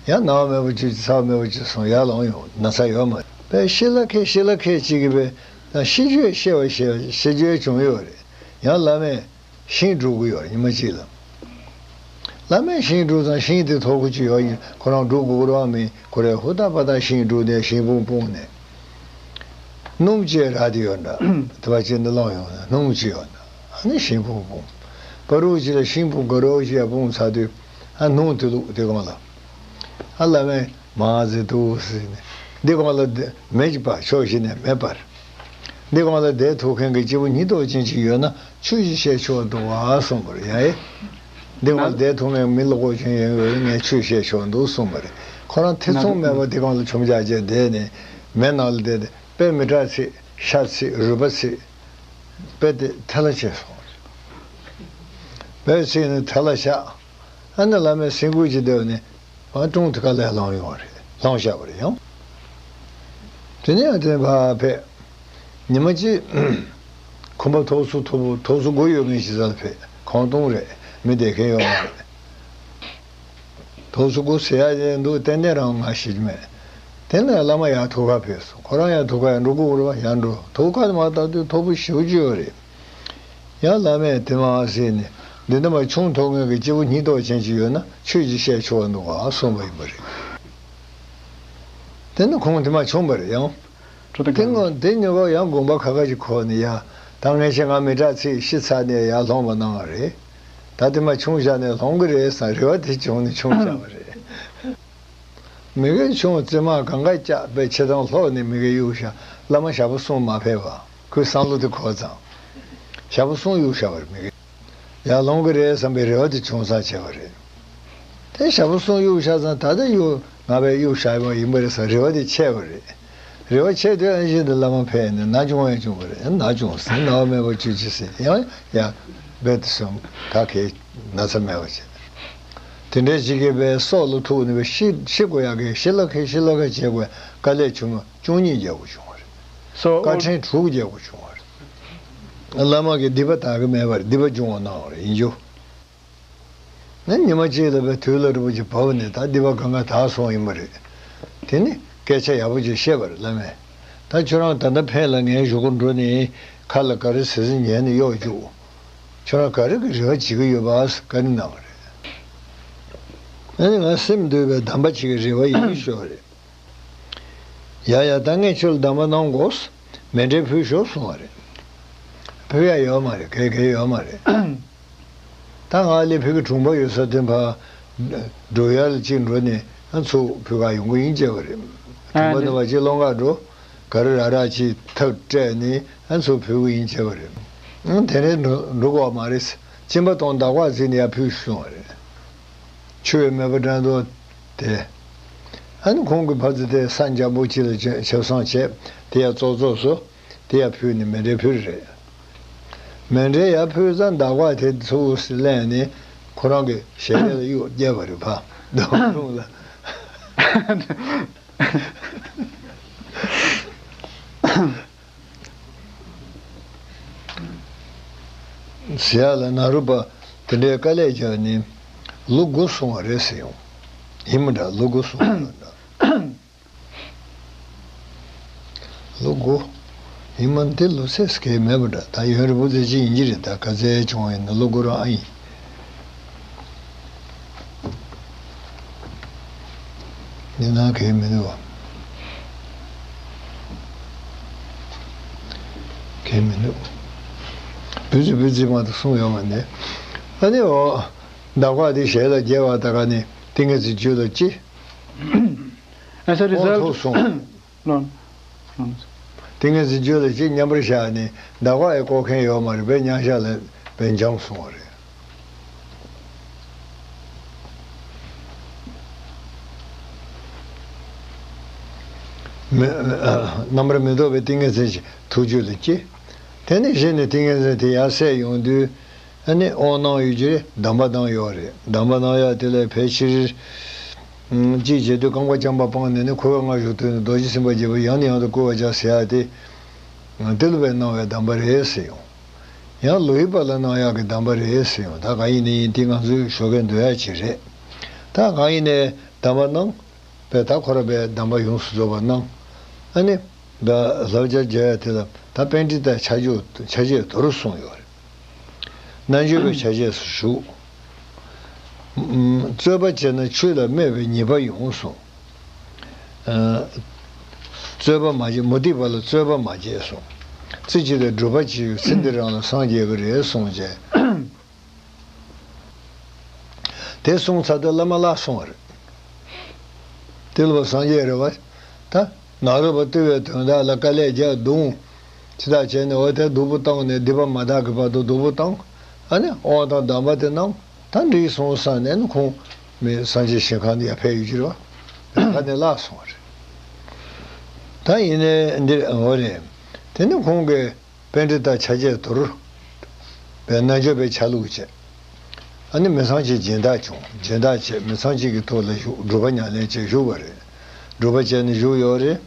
ཡང་ནམ་མེད་པ་བཅུ་གཅིག་ཚ་བ་མེད་པ་བཅུ་སོང་ཡར་ལོངས་ཡོང་ན་ཚ་ཡོད་མ་རེད། པས་ཤི་ལ་ཁད་ཤི་ལ་ཁད་ཅིག་གིས་པས་ད་ཤི་རྒྱུས་ཤེས་པ་ཤེས་པ་ཤི་རྒྱུས་བྱུང་ཡོད་རེད། ཡང་བླ་མས་ཤིང་སྒྲུག་གི་ཡོད་རེད་ཉི་མ་གཅིག་ལ། བླ་མས་ཤིང་སྒྲུག་ཙང་ཤིང་དེ་ཐོག་ཁུ་ཅིག་ཡོད་ཡིན་ཁོ་རང་སྒྲུག་དགོས་རང་མིན་ཁོ་རས་ཧུར་ཐག་པ་ཐག་ཤིང་སྒྲུག་ནས་ཤིང་སྤུངས་སྤུངས་ནས། སྣུམ་ཅིག་རག་དེ་ཡོད་འདྲ། དེ་བ་ཅིག་འདི་བླངས་ཡོང་ན་སྣུམ་ཅིག་ཡོད་འདྲ། ཨ་ནི་ཤིང་ཕུང་སྤུངས། བ་རུ་ཅིག་ལ་ཤིང་ཕུང་ག་རུ་ཅིག་ཡ་སྤུངས་ཚར་དུས། ཨ་སྣུམ་དེ་བླུགས་དེ་སྒང་ལ། ཨ་བླ་མས་མ་ཟེར་འདུག་ཟེར་ནས། འདི་སྒང་ལ་མེ་ཅིག་སྤར། ཕྱོགས་བཞི་ནས་མེ་སྤར། འདི་སྒང་ལ་བསྡད་ཐུབ་མཁན་གྱི་སྐྱེས་བུ་སྙིང་སྟོབས་ཅན་ཅིག་ཡོད་ན་ཆོས་ཅིག་བཤད་ཆོག་འདུག་ཨ་གསུངས་པ་རེད་ཡ། ཨེ། འདི་སྒང་ལ་བསྡད་ཐུབ་མཁན་མི་བློ་ཁོག་ཅན་ཡོད་ཡོད་ངས་ཆོས་བཤད་ཆོག་འདུག་གསུངས་པ་རེད། ཁོ་རང་ཐེ་ཚོམ་མེད་པར་འདི་སྒང་ལ་ཆུང་ཅག་བྱས་བསྡད་ནས་མེ་ནང་ལ་བསྡད་དེ། དཔེ་མི་དྲག་ཚིག་ཤ་ཚིག་རུས་པ་ཚིག་དཔེ་དེ་ཐལ་ལ་བྱས་སོང་། དཔེ་ཚིག་ནི་ཐལ་ལ་བཞག་ཨ་ནི་བླ་མས་སེམས་ཁུར་གྱིས་བསྡད་ནས་ཨ་ཀྲུང་དེ་ག་ལས་ལངས་ཡོང་བ་རེད། ལངས་བཞག་པ་རེད་ཡང་། དེ་ནས་ཨ་དེ་ཕར་ཕེབས། ཉི་མ་གཅིག་ཁོམ་པ་ཐོག་སོ་མཐོ་པོ་ཐོག་སོ་དགུ་ཡོད་མཁན་ཞིག་ས་ལ་ཕེབས། ཁང་སྟོང་རེད། མི་བསྡད་མཁན་ཡོད་མ་རེད། དོ་སུ་གུ་ཟེར་ཡ་ཡིན་འདུག་ཏན་ཏན་རང་ང་ཤེས་ཀྱི་མེད། དེ་ནས་བླ་མ་ཡར་ཐུག་ག་ཕེབས་སོང་། ཁོ་རང་ཡར་ཐུག་ག་ཡར་འགྲོ་དགོས་རེད་བ། ཡར་འགྲོ། ཐུག་ག་མ་བཏང་དུས་མཐོ་པོ་ཞེ་པོ་ཅིག་ཡོད་རེད། ཡང་བླ་མས་དེ་མ་ཟེར་ནས་འདི་འདྲ་མ་ཆུང་མཐོ་ངེས་ཀྱི་སྐྱེས་བུ་སྙིང་སྟོབས་ཅན་ཅིག་ཡོད་ན་ཆོས་ཅིག་བཤད་ཆོག་པ་འདུག་ག་གསུངས་པ་ཡིན་པ་རེད། དེ་ནས་ཁོང་དེ་མ་བྱུང་བ་རེད་ཡང་། ཁྲོ་ཐག་དེ་ངོ་དེ་ཉོ་བ་ཡང་དགོངས་པ་ཁ་ཁ་ཅིག་ཁོ་ནས་ཡ། ད་ངས་ཆེ་ང་མི་དྲག་ཚིག་ཤི་ཚར་ནས་ཡར་ལྷུང་བ་གནང་བ་རེད། ད་དེ་མ་ཆུང་བཞག་ནས་ལྷུང་གི་རེད་བསམ་རེ་བ་དེ་བྱུང་ནས་ཆུང་བཞག་པ་རེད། མི་གེ་ཆུང་རྩེ་མ་གང་ག་བཅག་པའི་ཆེ་ཐང་ལྷོག་ནས་མི་གེ་གཡུག་བཞག་བླ་མ་ཞག་པོ་གསུམ་མ་ཕེབས་པ་ཁོའི་བསམ་བློ་དེ་འཁོར་ཙང་། ཞག་པོ་གསུམ་གཡུག་བཞག་པ་རེད་མི་གེ། ཡར་ལོང་གི་རེད་བསམ་པའི་རེ་བ་དེ་བྱུང་ས་བྱས་པ་རེད། དེ་ཞག་པོ་གསུམ་གཡུག་བཞག་ཙང་ད་ལྟ་གཡུག་ང་བས་གཡུག་བཞག་པ་ཡིན་པ་རེད་བསམ་རེ་བ་དེ་ཆད་པ་རེད། རེ་བ་ཆད་དུས་ཨན་ཞིག་ཏུ་བླ་མ་ཕེབས་ནས་ན་ཆུང་བས་བྱུང་བ་རེད། ན་ཆུང་ཟེར་ན་བ་མེད་པ་ཆུ་ཆི་ཟེར་ཡང་ཡ་རྦད་དེ་སོང་ད་གའི་ན་ཚ་མེད་པ་བྱས། དེ་འདྲའི་ཞིག་གིས་བས་སྲོག་ལ་ཐུག་ནས་བས་ཤི་ཤི་དགོས་ཡག་གི་ཤི་ལ་ཁའི་ཤི་ལ་ཁ་བྱེད་དགོས་དཀའ་ལས་བྱུང་བ་བཅུ་གཉིས་རྒྱལ་པོ་བྱུང་བ་རེད། སོ་དཀའ་ཕྲན་དྲུག་རྒྱལ་པོ་བྱུང་བ་རེད། བླ་མ་གིས་སྡིག་པ་དག་གི་མེད་པར་སྡིག་པ་སྦྱོང་བ་གནང་བ་རེད་ཡིན་རྒྱུ། ང་ཉི་མ་གཅིག་ལ་བའི་དུས་ལ་རིན་པོ་ཆེ་བབས་ནས་ད་སྡིག་པ་གང་ག་དག་སོང་ཡིན་པ་རེད། དེ་ནི་སྐད་ཆ་ཡག་པོ་ཅིག་བཤད་པ་རེད་བླ་མས། ད་ཁྱོད་རང་ད་ལྟ་ཕན་ལ་ངའི་གཞུག་གུ་འགྲོ་ནས་ཁ་ལ་ག་རེ་ཟེར་ཟིན་ཉན་ནས་གཡོག་བཅུག་ཁྱོད་རང་ག་རེ་གི་རེ་བ་བྱེད་ཀྱི་ཡོད་པ་བཀའ་འདྲི་གནང་བ་རེད། ཨ་ནི་ང་སེམས་འདུལ་བའི་གདམས་པ་བྱེད་ཀྱི་རེ་བ་ཡིན་ཞུ་བ་རེད། ཡ་ཡ་ད་ངས་ཁྱོད་ལ་གདམས་པ་གནང་དགོས། མཎྜལ་ཕུལ་ཤོག་གསུང་བ་རེད། ཕུལ་ཡ་ཡོད་མ་རེད་གལ་གལ་ཡོད་མ་རེད། ད་ང་ལས་ཕུལ་གི་གྲོང་པ་ཡོད་ས་དེ་ཕ། འགྲོ་ཡ་ལ་གཅིག་འགྲོ་ནས་ཨ་ཚུར་ཕུལ་ག་ཡོང་གི་ཡིན་བྱས་པ་རེད། གྲོང་པ་འདི་བ་གཅིག་སློང་ག་འགྲོ། ག་རེ་ར་ར་གཅིག་ཐབས་སྤྲད་ནས་ཨ་ཚུར་ཕུལ་གི་ཡིན་བྱས་པ་རེད། ཨང་དེ་རིང་འགྲོ་འགྲོ་དགོས་མ་རེད། གཅིན་པ་དང་འདག་པ་བརྩིས་ནས་ཡར་ཕུལ་གསུང་བ་རེད། མཆོད་པའི་མེ་བོ་དགྲ་འདུལ་དེ། ཨ་ནི་ཁོང་གི་ཕ་ཚོ་དེ་ས་འཇམ་པོ་ཅིག་ལ་ཆ་ཆབ་གསང་བྱས་དེ་ཡར་ཙོག་ཙོག་བཟོ། དེ་ཡར་ཕུལ་ནས་མཎྜལ་ཕུལ་རེད། མཎྜལ་ཡར་ཕུལ་ཙང་འདག་པ་དེ་ཚུར་ལེན་ནས་ཁོ་རང་གི་ཞལ་ལས་ལ་གཡུག་བརྒྱབ་པ་རེད་ཕ་འདོང་ཁུང་ལ། ཟེར་ཡ་ལ་ན་རུ་པ་དེ་འདྲའི་དཀའ་ལས་བརྒྱབ་ནས་ལོ་དགུ་སོང་བ་རེད་ཟེར་ཡོང་། ཡིན་མི་འདྲ་ལོ་དགུ་སོང་བ་འདྲ། ལོ་དགུ། ཡིན་མ་འདི་ལོ་ཚད་གས་མེད་པ་འདྲ་ད་ཡོན་རི་བོ་ཙེ་ཅི་ཡིན་གྱི་རེད་ད་ག་ཚད་བྱུང་བ་ཡིན་ན་ལོ་དགུ་རང་ཨ་ཡིན། འདི་ན་གས་མི་འདུག་བ། གས་མི་འདུག་བུ་ཙི་བུ་ཙི་མ་གཏོགས་གསུང་ཡོད་མ་ནི། ཨ་ནི་འོ། འདག་པ་འདི་ཞལ་ལ་རྒྱས་པ་ད་ག་ནི་ཏིང་ངེ་འཛིན་རྒྱུད་ལ་ཅི། ཨ་ས་རི་ཨོ་ས་ཐུག་སོང་། ལོན། ཏིང་ངེ་འཛིན་རྒྱུད་ལ་ཅི་མཉམ་པར་བཞག་ནས་འདག་པ་ཨེ་བཀོག་མཁན་ཡོད་མ་རེད་པས་མཉམ་བཞག་ལ་པས་འཇམ་སོང་བ་རེད། མི་རྣམ་པར་མི་རྟོག་པའི་ཏིང་ངེ་འཛིན་གྱི་ཐུགས་རྒྱུད་ལ་སྐྱེ། དེ་ནས་གཞི་ནས་ཏིང་ངེ་འཛིན་དེ་ཡར་སད་ཡོང་དུས་ཨ་ནི་དབང་གནང་ཡོད་ཀྱི་གདམས་པ་གནང་ཡོད་རེད། གདམས་པ་གནང་ཡག་དེ་ལས་ཕལ་ཆེར་གཅིག་བྱེད་དུས་རྐང་པ་རྐྱང་པ་སྤངས་ནས་ནི་འཁོར་བའི་སྔར་བཞུགས་དུས་ནི་རྡོ་རྗེ་སེམས་དཔའ་རྒྱལ་པོ་ཡང་ནས་ཡང་དུ་བསྐུལ་བར་བྱ་ཟེར་ཡག་དེ། དེ་ལ་བས་གནང་བའི་གདམས་པ་རེད་ཟེར་ཡོང་། ཡང་ལོ་ཡི་བར་ལ་གནང་ཡག་གི་གདམས་པ་རེད་ཟེར་ཡོང་། ད་གང་ཡིན་ནའི་ཡིན་དེ་ང་ཚོའི་ཞོགས་ཀས་འདོན་ཡག་ཅིག་རེད། ད་གང་ཡིན་ནའི་གདམས་པ་གནང་། པས་ད་ཁོ་ར་པས་གདམས་པ་ཡོངས་སུ་རྫོགས་པ་གནང་། ཨ་ནི། ད་ལབ་བྱ་བརྗོད་ཡ་དེ་ལ་ད་པཎྜི་ཏ་ཕྱག་རྒྱ་ཕྱག་རྒྱས་མདོ་རུ་གསུངས་ཡོད་རེད། རྣལ་འབྱོར་པའི་ཕྱག་རྒྱས་སུ་ཞུགས། རྩོད་པ་བྱས་ན་ཆོས་ལ་སྨད་པའི་ཉེས་པ་ཡོང་གསུངས། ཨ། རྩོད་པ་མ་བྱེད། མུ་སྟེགས་པ་ལ་རྩོད་པ་མ་བྱེད་གསུངས། ཚེ་གཅིག་ལ་སྒྲུབ་པ་བྱེད་ཚེ་འདི་རང་ལ་སངས་རྒྱས་ཀྱི་རེད་གསུངས་བྱས། དེ་གསུངས་ཚར་དུས་བླ་མ་ལྷག་སོང་བ་རེད། ཏི་ལོ་པ་སངས་རྒྱས་རེད་བ། ད་ནཱ་རོ་པ་བཏུལ་བའི་དོན་དག་ལ་དཀའ་ལས་རྒྱག་རྡུང་། ཅི་ལྟར་བྱས་ནས་འོ་དེ་སྡུག་པོ་བཏང་ནས་སྡིག་པ་མ་དག་གི་བར་དུ་སྡུག་པོ་བཏང་། ཨ་ནི་དབང་དང་གདམས་པ་དེ་གནང་། ད་འགྲིག་སོང་བསམ་ནས་ནི་ཁོང་མི་སངས་རྒྱས་ཞིང་ཁམས་ནས་ཡར་ཕེབས་ཡོད་ཀྱི་རེད་བ། ད་ནི་ལྷག་སོང་བ་རེད། ད་ཡིན་ནའི་འདིར་འོ་རེད། དེ་ནི་ཁོང་གིས་པཎྜི་ཏ་ཆ་བྱད་དུར་བའི་རྣལ་འབྱོར་པའི་ཆ་ལུགས་བྱས། ཨ་ནི་མི་ཚངས་ཀྱི་སྦྱིན་བདག་བྱུང་། སྦྱིན་བདག་བྱས་མི་ཚངས་ཀྱི་ཐོག་ལ་བཞུགས། སྒྲུབ་པ་ཉམས་ལེན་བྱས་བཞུགས་པ་རེད། སྒྲུབ་པ་བྱས་ནས་བཞུགས་ཡོད་རེད།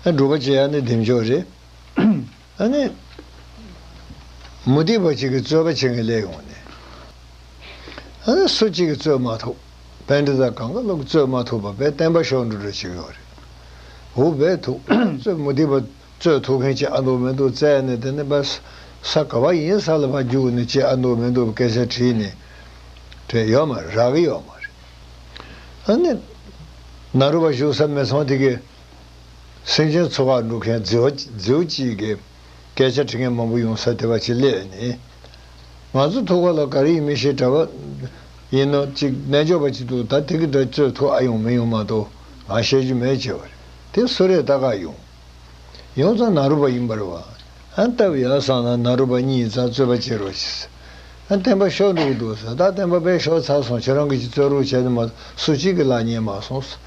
ཨ་སྒྲུབ་པ་བྱེད་ཡ་ནི་བདེ་མཆོག་རེད། ཨ་ནི། མུ་སྟེགས་པ་གཅིག་གིས་རྩོད་པ་བྱེད་མཁན་སླེབས་ཡོང་ནས། ཨ་ནི་སུ་གཅིག་གིས་རྩོད་མ་ཐུབ། པཎྜི་ཏ་གང་ག་ལོག་རྩོད་མ་ཐུབ་པ་བས་བསྟན་པ་ཤོར་འགྲོ་འགྲོ་བྱེད་ཀྱི་ཡོད་རེད། འོ་བས་ཐུབ། རྩོད་མུ་སྟེགས་པ་རྩོད་ཐུབ་མཁན་ཅིག་ཨ་འདུག་མི་འདུག་བཙལ་ནས་དེ་ནི་བས་ས་ག་བ་ཡིན་ས་ལ་ཕར་རྒྱུགས་ནས་ཅིག་ཨ་འདུག་མི་འདུག་སྐད་ཆ་དྲིས་ནས། དྲན་ཡོད་མ་རེད། རག་གི་ཡོད་མ་རེད། ཨ་ནི། ནཱ་རོ་པ་བཞུགས་ས་མི་ཚང་དེ་གའི། སེམས་ཅན་འཚོ་བ་སྒྲུབ་མཁན་རྫི་བོ་རྫི་བོ་གཅིག་གིས་སྐད་ཆ་དྲི་མཁན་མང་པོ་ཡོང་ས་དེ་བ་ཅིག་སླེབས་ནས། ང་ཚོ་ཐུག་ག་ལ་ག་རེ་ཡིན་མི་ཤེས། གྲྭ་པ་ཡིན་ནོ་ཅིག་རྣལ་འབྱོར་པ་ཅིག་འདུག་ད་དེ་གི་འདྲ་རྩོད་ཐུབ་ཨ་ཡོང་མི་ཡོང་མ་གཏོགས་ང་བཤད་རྒྱུ་མེད་ཅེས་པ་རེད། དེ་སུ་རེད་ལྟ་ག་ཡོང་། ཡོང་ཙང་ནཱ་རོ་པ་ཡིན་པ་རེད་བ། ཨ་སྟབས་ཡག་བསམ་ན་ནཱ་རོ་པ་གཉིས་ཙང་རྩོད་པ་བྱེད་རོགས་བྱེད། ཨ་བསྟན་པ་ཤོར་འགྲོ་གི་འདུག་ཟེར། ད་བསྟན་པ་དཔེ་ཤོར་ཚར་སོང་། ཁྱེད་རང་གིས་ཅིག་རྩོད་རོགས་བྱས་ནས་མ་སུ་གཅིག་གིས་ལབ་ཉན་མ་སོང་ཟེར།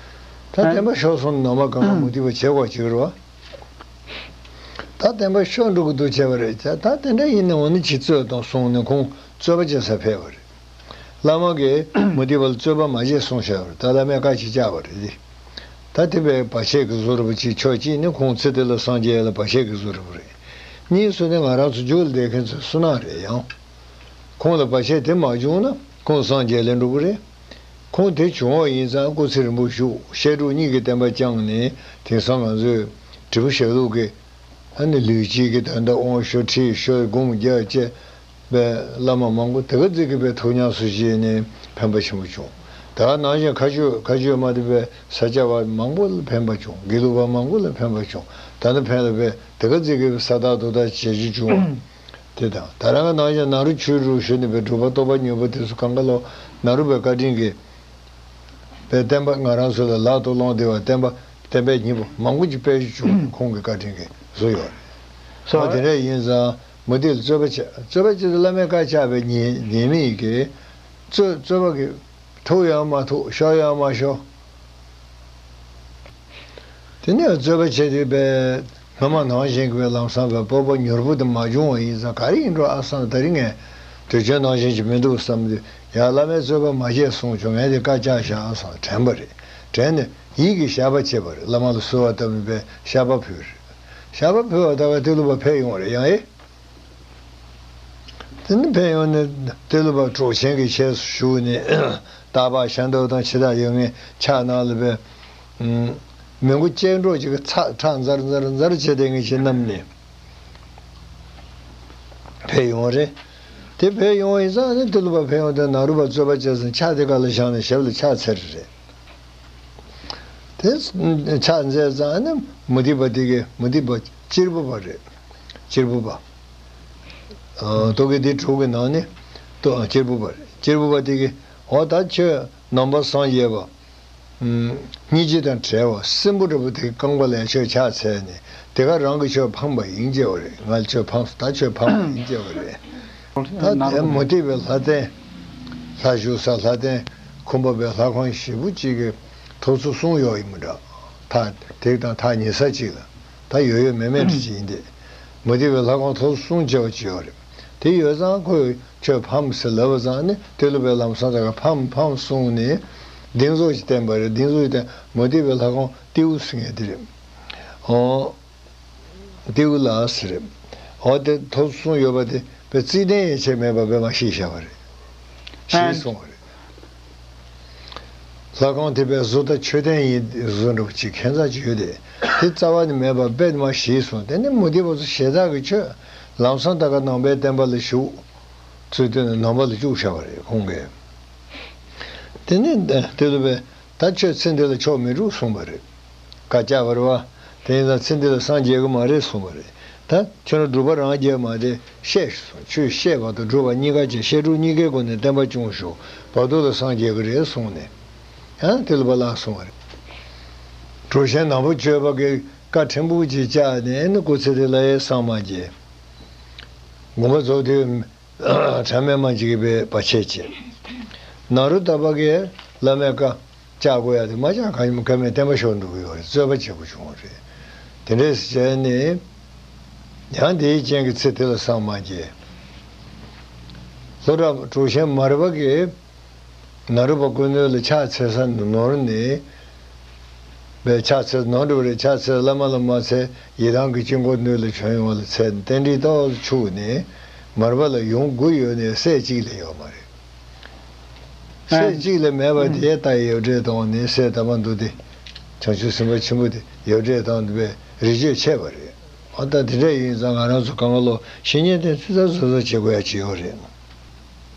ད་བསྟན་པ་ཤོར་སོང་ནི་ནོར་མ་གང་ག་མུ་སྟེགས་པ་བྱེད་དགོས་བྱེད་ཀྱི་རེད་བ། ད་བསྟན་པ་ཤོར་འགྲོ་གི་འདུག་བྱས་པ་རེད། ད་དེ་འདྲ་ཡིན་ན་འོ་ནི་ཅིག་རྩོད་དང་གསུངས་ནས་ཁོང་རྩོད་པ་བྱེད་ས་ཕེབས་པ་རེད། བླ་མ་གིས་མུ་སྟེགས་པ་ལ་རྩོད་པ་མ་བྱེད་གསུངས་བཞག་པ་རེད། ད་བླ་མས་བཀའ་ཅིག་བཅག་པ་རེད། ད་དེ་བས་བར་ཆད་ཀྱི་བཟོ་འདྲ་པོ་ཅིག་ཕྱོགས་གཅིག་ནས་ཁོང་ཚེ་འདི་ལ་སངས་རྒྱས་ལ་བར་ཆད་ཀྱི་བཟོ་འདྲ་པོ་རེད། གཉིས་སུ་ནི་ང་རང་ཚོ་རྒྱུད་ལ་བསྡད་མཁན་ཚོའི་བསོད་ནམས་རེད་ཡང་། ཁོང་ལ་བར་ཆད་དེ་མ་བྱུང་ན་ཁོང་སངས་རྒྱས་ལས་འགྲོ་གི་རེད། ཁོང་དེ་བྱུང་བ་ཡིན་ཙང་སྐུ་ཚེ་རིང་པོ་བཞུགས། བཤད་སྒྲུབ་གཉིས་ཀྱི་བསྟན་པ་བསྐྱངས་ནས་དེང་སང་ང་ཚོས་དྲིལ་བུ་ཞབས་ལུགས་ཀྱི། ཨ་ནི་ལུས་དཀྱིལ་གྱི་དོན་དག་དབང་ཞུ་ཁྲིད་ཞུ་སྒོམ་རྒྱག་བཅས་པའི་བླ་མ་མང་པོ་དེ་ག་ཙིག་གི་པའི་ཐུགས་ཉམས་སུ་བཞེས་ནས་ཕན་པ་ཆེན་པོ་བྱུང་། ད་ག་ནང་བཞིན་མཁའ་སྤྱོད་མཁའ་སྤྱོད་མ་དེ་པའི་ས་སྐྱ་པ་མང་པོ་ལ་ཕན་པ་བྱུང་། དགེ་ལུགས་པ་མང་པོ་ལ་ཕན་པ་བྱུང་། ད་ནི་ཕན་ལ་པའི་དེ་ག་ཙིག་གི་པའི་ས་བདག་རྡོ་བདག་བྱེད་རྒྱུ་བྱུང་བ་དེ་དང་། ད་རང་གི་ནང་བཞིན་ནཱ་རོ་ཆོས་དྲུག་ཞུ་ནས་པའི་སྒྲུབ་པ་རྟོགས་པ་མྱུར་པོ་དེ་ཚོ་གང་ག་ལོ་ནཱ་རོ་པའི་བཀའ་དྲིན་གྱིས། པའི་བསྟན་པ་ང་རང་ཚོ་ལ་ལག་ཏུ་སློང་བདེ་བ་བསྟན་པ་བསྟན་པའི་སྙིང་པོ་མང་པོ་ཅིག་སྤེལ་རྒྱུ་བྱུང་། ཁོང་གི་བཀའ་དྲིན་གྱིས་བཟོ་ཡོད་རེད། སོ་ཨ་དེ་འདྲ་ཡིན་ཙང་མུ་སྟེགས་ལ་རྩོད་པ་བྱེད། རྩོད་པ་བྱེད་དུས་བླ་མས་བཀའ་བཅག་པའི་ཉེས་ཉེས་དམིགས་ཀྱིས་རྩོད་རྩོད་པ་གི་ཐུག་ཡང་མ་ཐུག་ཤོར་ཡང་མ་ཤོར། དེ་ནས་རྩོད་པ་བྱེད་དུས་པའི་སྔོན་མ་ནང་བཞིན་གྱི་པའི་ལམ་སང་པའི་སྤོབས་པ་མྱུར་པོ་དེ་མ་བྱུང་བ་ཡིན་ཙང་ག་རེ་ཡིན་འགྲོ་ཨ་བསམ། ད་རིང་ངས་དུས་རྒྱུན་ནང་བཞིན་གྱི་མི་འདུག་བསམ་དུས་ཡ་བླ་མས་རྩོད་པ་མ་བྱེད་གསུངས་བྱུང་། ངས་དེ་བཀའ་བཅག་བཞག་བསམ་དྲན་པ་རེད། དྲན་ནས་ཡིད་ཀྱིས་བཤགས་པ་བྱས་པ་རེད། བླ་མ་ལ་གསོལ་བ་བཏབ་ནས་པའི་བཤགས་པ་ཕུལ་རེད། བཤགས་པ་ཕུལ་བ་ད་ག་ཏི་ལོ་པ་ཕེབས་ཡོང་རེད་ཡང་ཨེ། དེ་ནི་ཕན་ཡོན་ནི་ཏི་ལོ་པ་གྲོགས་ཆེན་གྱི་ཆས་སུ་ཞུགས་ནས་སྟག་ལྤགས་ཤ་འདབ་དང་ཕྱི་དར་ཡོད་ངེས་ཕྱག་ནང་ལ་པའི་མི་མགོ་ལྕེ་འགྲོ་ཅིག་གི་ཚ་ཁྲག་འཛར་འཛར་འཛར་བྱེད་དེ་ངེས་ཆེ་བསྣམས་ནས་ཕེབས་ཡོང་རེད། དེ་ཕེབས་ཡོང་ཡིན་ཙང་ནི་ཏི་ལོ་པ་ཕེབས་ཡོང་དུས་ནཱ་རོ་པ་རྩོད་པ་བྱས་ཙང་ཕྱག་དེ་ག་ལ་བཞག་ནས་ཞབས་ལ་ཕྱག་འཚལ་རེད། དེ་ཕྱག་འཚལ་ཙང་ནི་མུ་སྟེགས་པ་དེ་གས་མུ་སྟེགས་པ་གཅེར་བུ་པ་རེད། གཅེར་བུ་པ། ཨ་རྟོག་གེ་འདི་དྲུག་གི་ནང་ནས་རྟོག་གཅེར་བུ་པ་རེད། གཅེར་བུ་པ་དེ་གས་འོ་ད་ཁྱོད་ནང་པ་སངས་རྒྱས་པ་སྙིང་རྗེ་དང་བྲལ་བ་སྲིན་པོ་འདྲ་པོ་དེ་རྐང་པ་ལ་ཁྱོད་ཕྱག་འཚལ་ནས་དེ་ག་རང་གིས་ཁྱོད་ཕམ་པ་ཡིན་ཅེས་པ་རེད། ང་ཁྱོད་ཕམ་ད་ཁྱོད་ཕམ་པ་ཡིན་ཅེས་པ་རེད། ད་དེ་མུ་སྟེགས་པའི་ལྷ་ལྡན། ལྷ་བཞུགས་ས་ལྷ་ལྡན། ཁུམ་པ་པའི་ལྷ་ཁང་ཞེ་པོ་གཅིག་གི་ཐོག་ཚུགས་གསུམ་ཡོད་ཡིན་མི་འདྲ། ཐག་དེ་དང་ཐག་ཉེ་ས་གཅིག་ལ་ད་ཡོད་ཡོད་མེད་མེད་འདྲ་གཅིག་ཡིན་ཏེ། མུ་སྟེགས་པའི་ལྷ་ཁང་ཐོག་ཚུགས་གསུམ་བྱས་པ་གཅིག་ཡོད་རེད། དེ་ཡོད་ཙང་ཁོས་ཁྱོད་ཕམ་ཟེར་ལབ་པ་ཙང་ནི་ཏི་ལོ་པའི་ལམ་སང་ད་ག་ཕམ་ཕམ་གསུངས་ནས་གདེང་ཚོགས་ཀྱིས་བསྟན་པ་རེད། གདེང་ཚོགས་ཀྱིས་བསྟན་མུ་སྟེགས་པའི་ལྷ་ཁང་ཏེའུ་ཟེར་མཁན་དེ་རེད། ཨོ། ཏེའུ་ལགས་ཟེར་རེད། འོ་དེ་ཐོག་གསུམ་ཡོད་པ་དེ་པའི་རྩིས་གདན་ཡན་ཆད་མེད་པ་པའི་མ་ཤེས་བཞག་པ་རེད། ཞེས་གསུངས་པ་རེད། ལྷ་ཁང་དེ་པའི་བཟོ་ལྟ་མཆོད་རྟེན་ཡིན་བཟོ་འདྲ་པོ་ཅིག་ཁྱད་མཚར་ཅིག་ཡོད་དེ། དེ་རྩ་བ་ནས་མེད་པ་པའི་མ་ཤེས་གསུངས། དེ་ནི་མུ་སྟེགས་པ་ཚོ་ཞེ་དྲག་གི་ཆོས་ལམ་སང་ད་ག་ནང་པའི་བསྟན་པ་ལ་ཞུགས། ཚུལ་དེ་ནི་ནང་པ་ལ་བཅུག་བཞག་པ་རེད་ཁོང་གིས། དེ་ནི་ཏེ་ལོ་པས། ད་ཁྱོད་ཚེ་འདི་ལ་ཆོག་མི་འགྲུབ་གསུངས་པ་རེད། བཀའ་བཅག་པ་རེད་བ། དེ་ཡིན་ཙང་ཚེ་འདི་ལ་སངས་རྒྱས་ཀྱི་མ་རེད་གསུངས་པ་རེད། ད་ཁྱོད་རང་སྒྲུབ་པ་རང་རྒྱས་མ་དེ་བཤད་ཞུ་སོང་། ཆོས་བཤད་པ་དང་སྒྲུབ་པ་གཉིས་ཀ་བྱས། བཤད་སྒྲུབ་གཉིས་ཀའི་སྒོ་ནས་བསྟན་པ་སྐྱོང་ཞུ་བར་དུ་ལ་སངས་རྒྱས་ཀྱི་རེད་གསུངས་ནས། ཡང་དེ་ལ་བ་ལ་གསུངས་པ་རེད། གྲུབ་ཆེན་ནག་པོ་སྤྱོད་པ་གི་བཀའ་ཕྲན་བུ་ཅིག་བཅག་ནས་ནི་སྐུ་ཚེ་དེ་ལ་ཡང་སངས་མ་རྒྱས། དགོངས་པ་རྫོགས་དུས་ཕྲ་མེན་མ་ཅིག་གིས་པའི་བར་ཆད་བྱས། ནཱ་རོ་ཏ་པ་གིས་བླ་མའི་བཀའ་བཅག་དགོས་ཡ་དེ་མ་བཅག་ག་ཡིན་ཀ་མེད་བསྟན་པ་ཤོར་འགྲོ་གི་ཡོད་རེད། རྩོད་པ་བྱེད་དགོས་བྱུང་བ་རེད། དེ་འདྲས་བྱས་ནས་ཡང་དེའི་རྐྱེན་གྱིས་ཚེ་དེ་ལ་སངས་མ་རྒྱས། ལྷོ་བྲག་གྲུབ་ཆེན་མར་པ་གིས་ནཱ་རོ་པ་སྐུ་མདུན་ལ་ཕྱག་འཚལ་ས་ནོར་ནས། པའི་ཕྱག་འཚལ་ནོར་འགྲོ་རེད། ཕྱག་འཚལ་བླ་མ་ལ་མ་འཚལ་ཡི་དམ་གྱི་དཀྱིལ་འཁོར་མདུན་ལ་བྱོན་ཡོང་བ་ལ་འཚལ་རྟེན་འབྲེལ་ཏོག་ཙམ་འཆུགས་ནས་མར་པ་ལ་ཡོང་དགོས་ཡོད་ནས་སྲས་གཅིག་ལས་ཡོད་མ་རེད། སྲས་གཅིག་ལས་མེད་པ་དེ་ལྟ་ཡི་ཡབ་བྲས་དང་ནི་སྲས་དམ་པ་འདུག་སྟེ། བྱང་ཆུབ་སེམས་དཔའ་ཆེན་པོ་དེ་ཡབ་བྲས་དང་འདུག་པའི་རིགས་རྒྱུད་ཆད་པ་རེད། ཨ་ད་དེ་འདྲ་ཡིན་ཙང་ང་རང་ཚོ་གང་ལོ་བཤེས་གཉེན་དེ་ཚོ་ཚོ་བཟོ་བཟོ་བྱེད་དགོས་ཡ་ཅིག་ཡོད་རེད།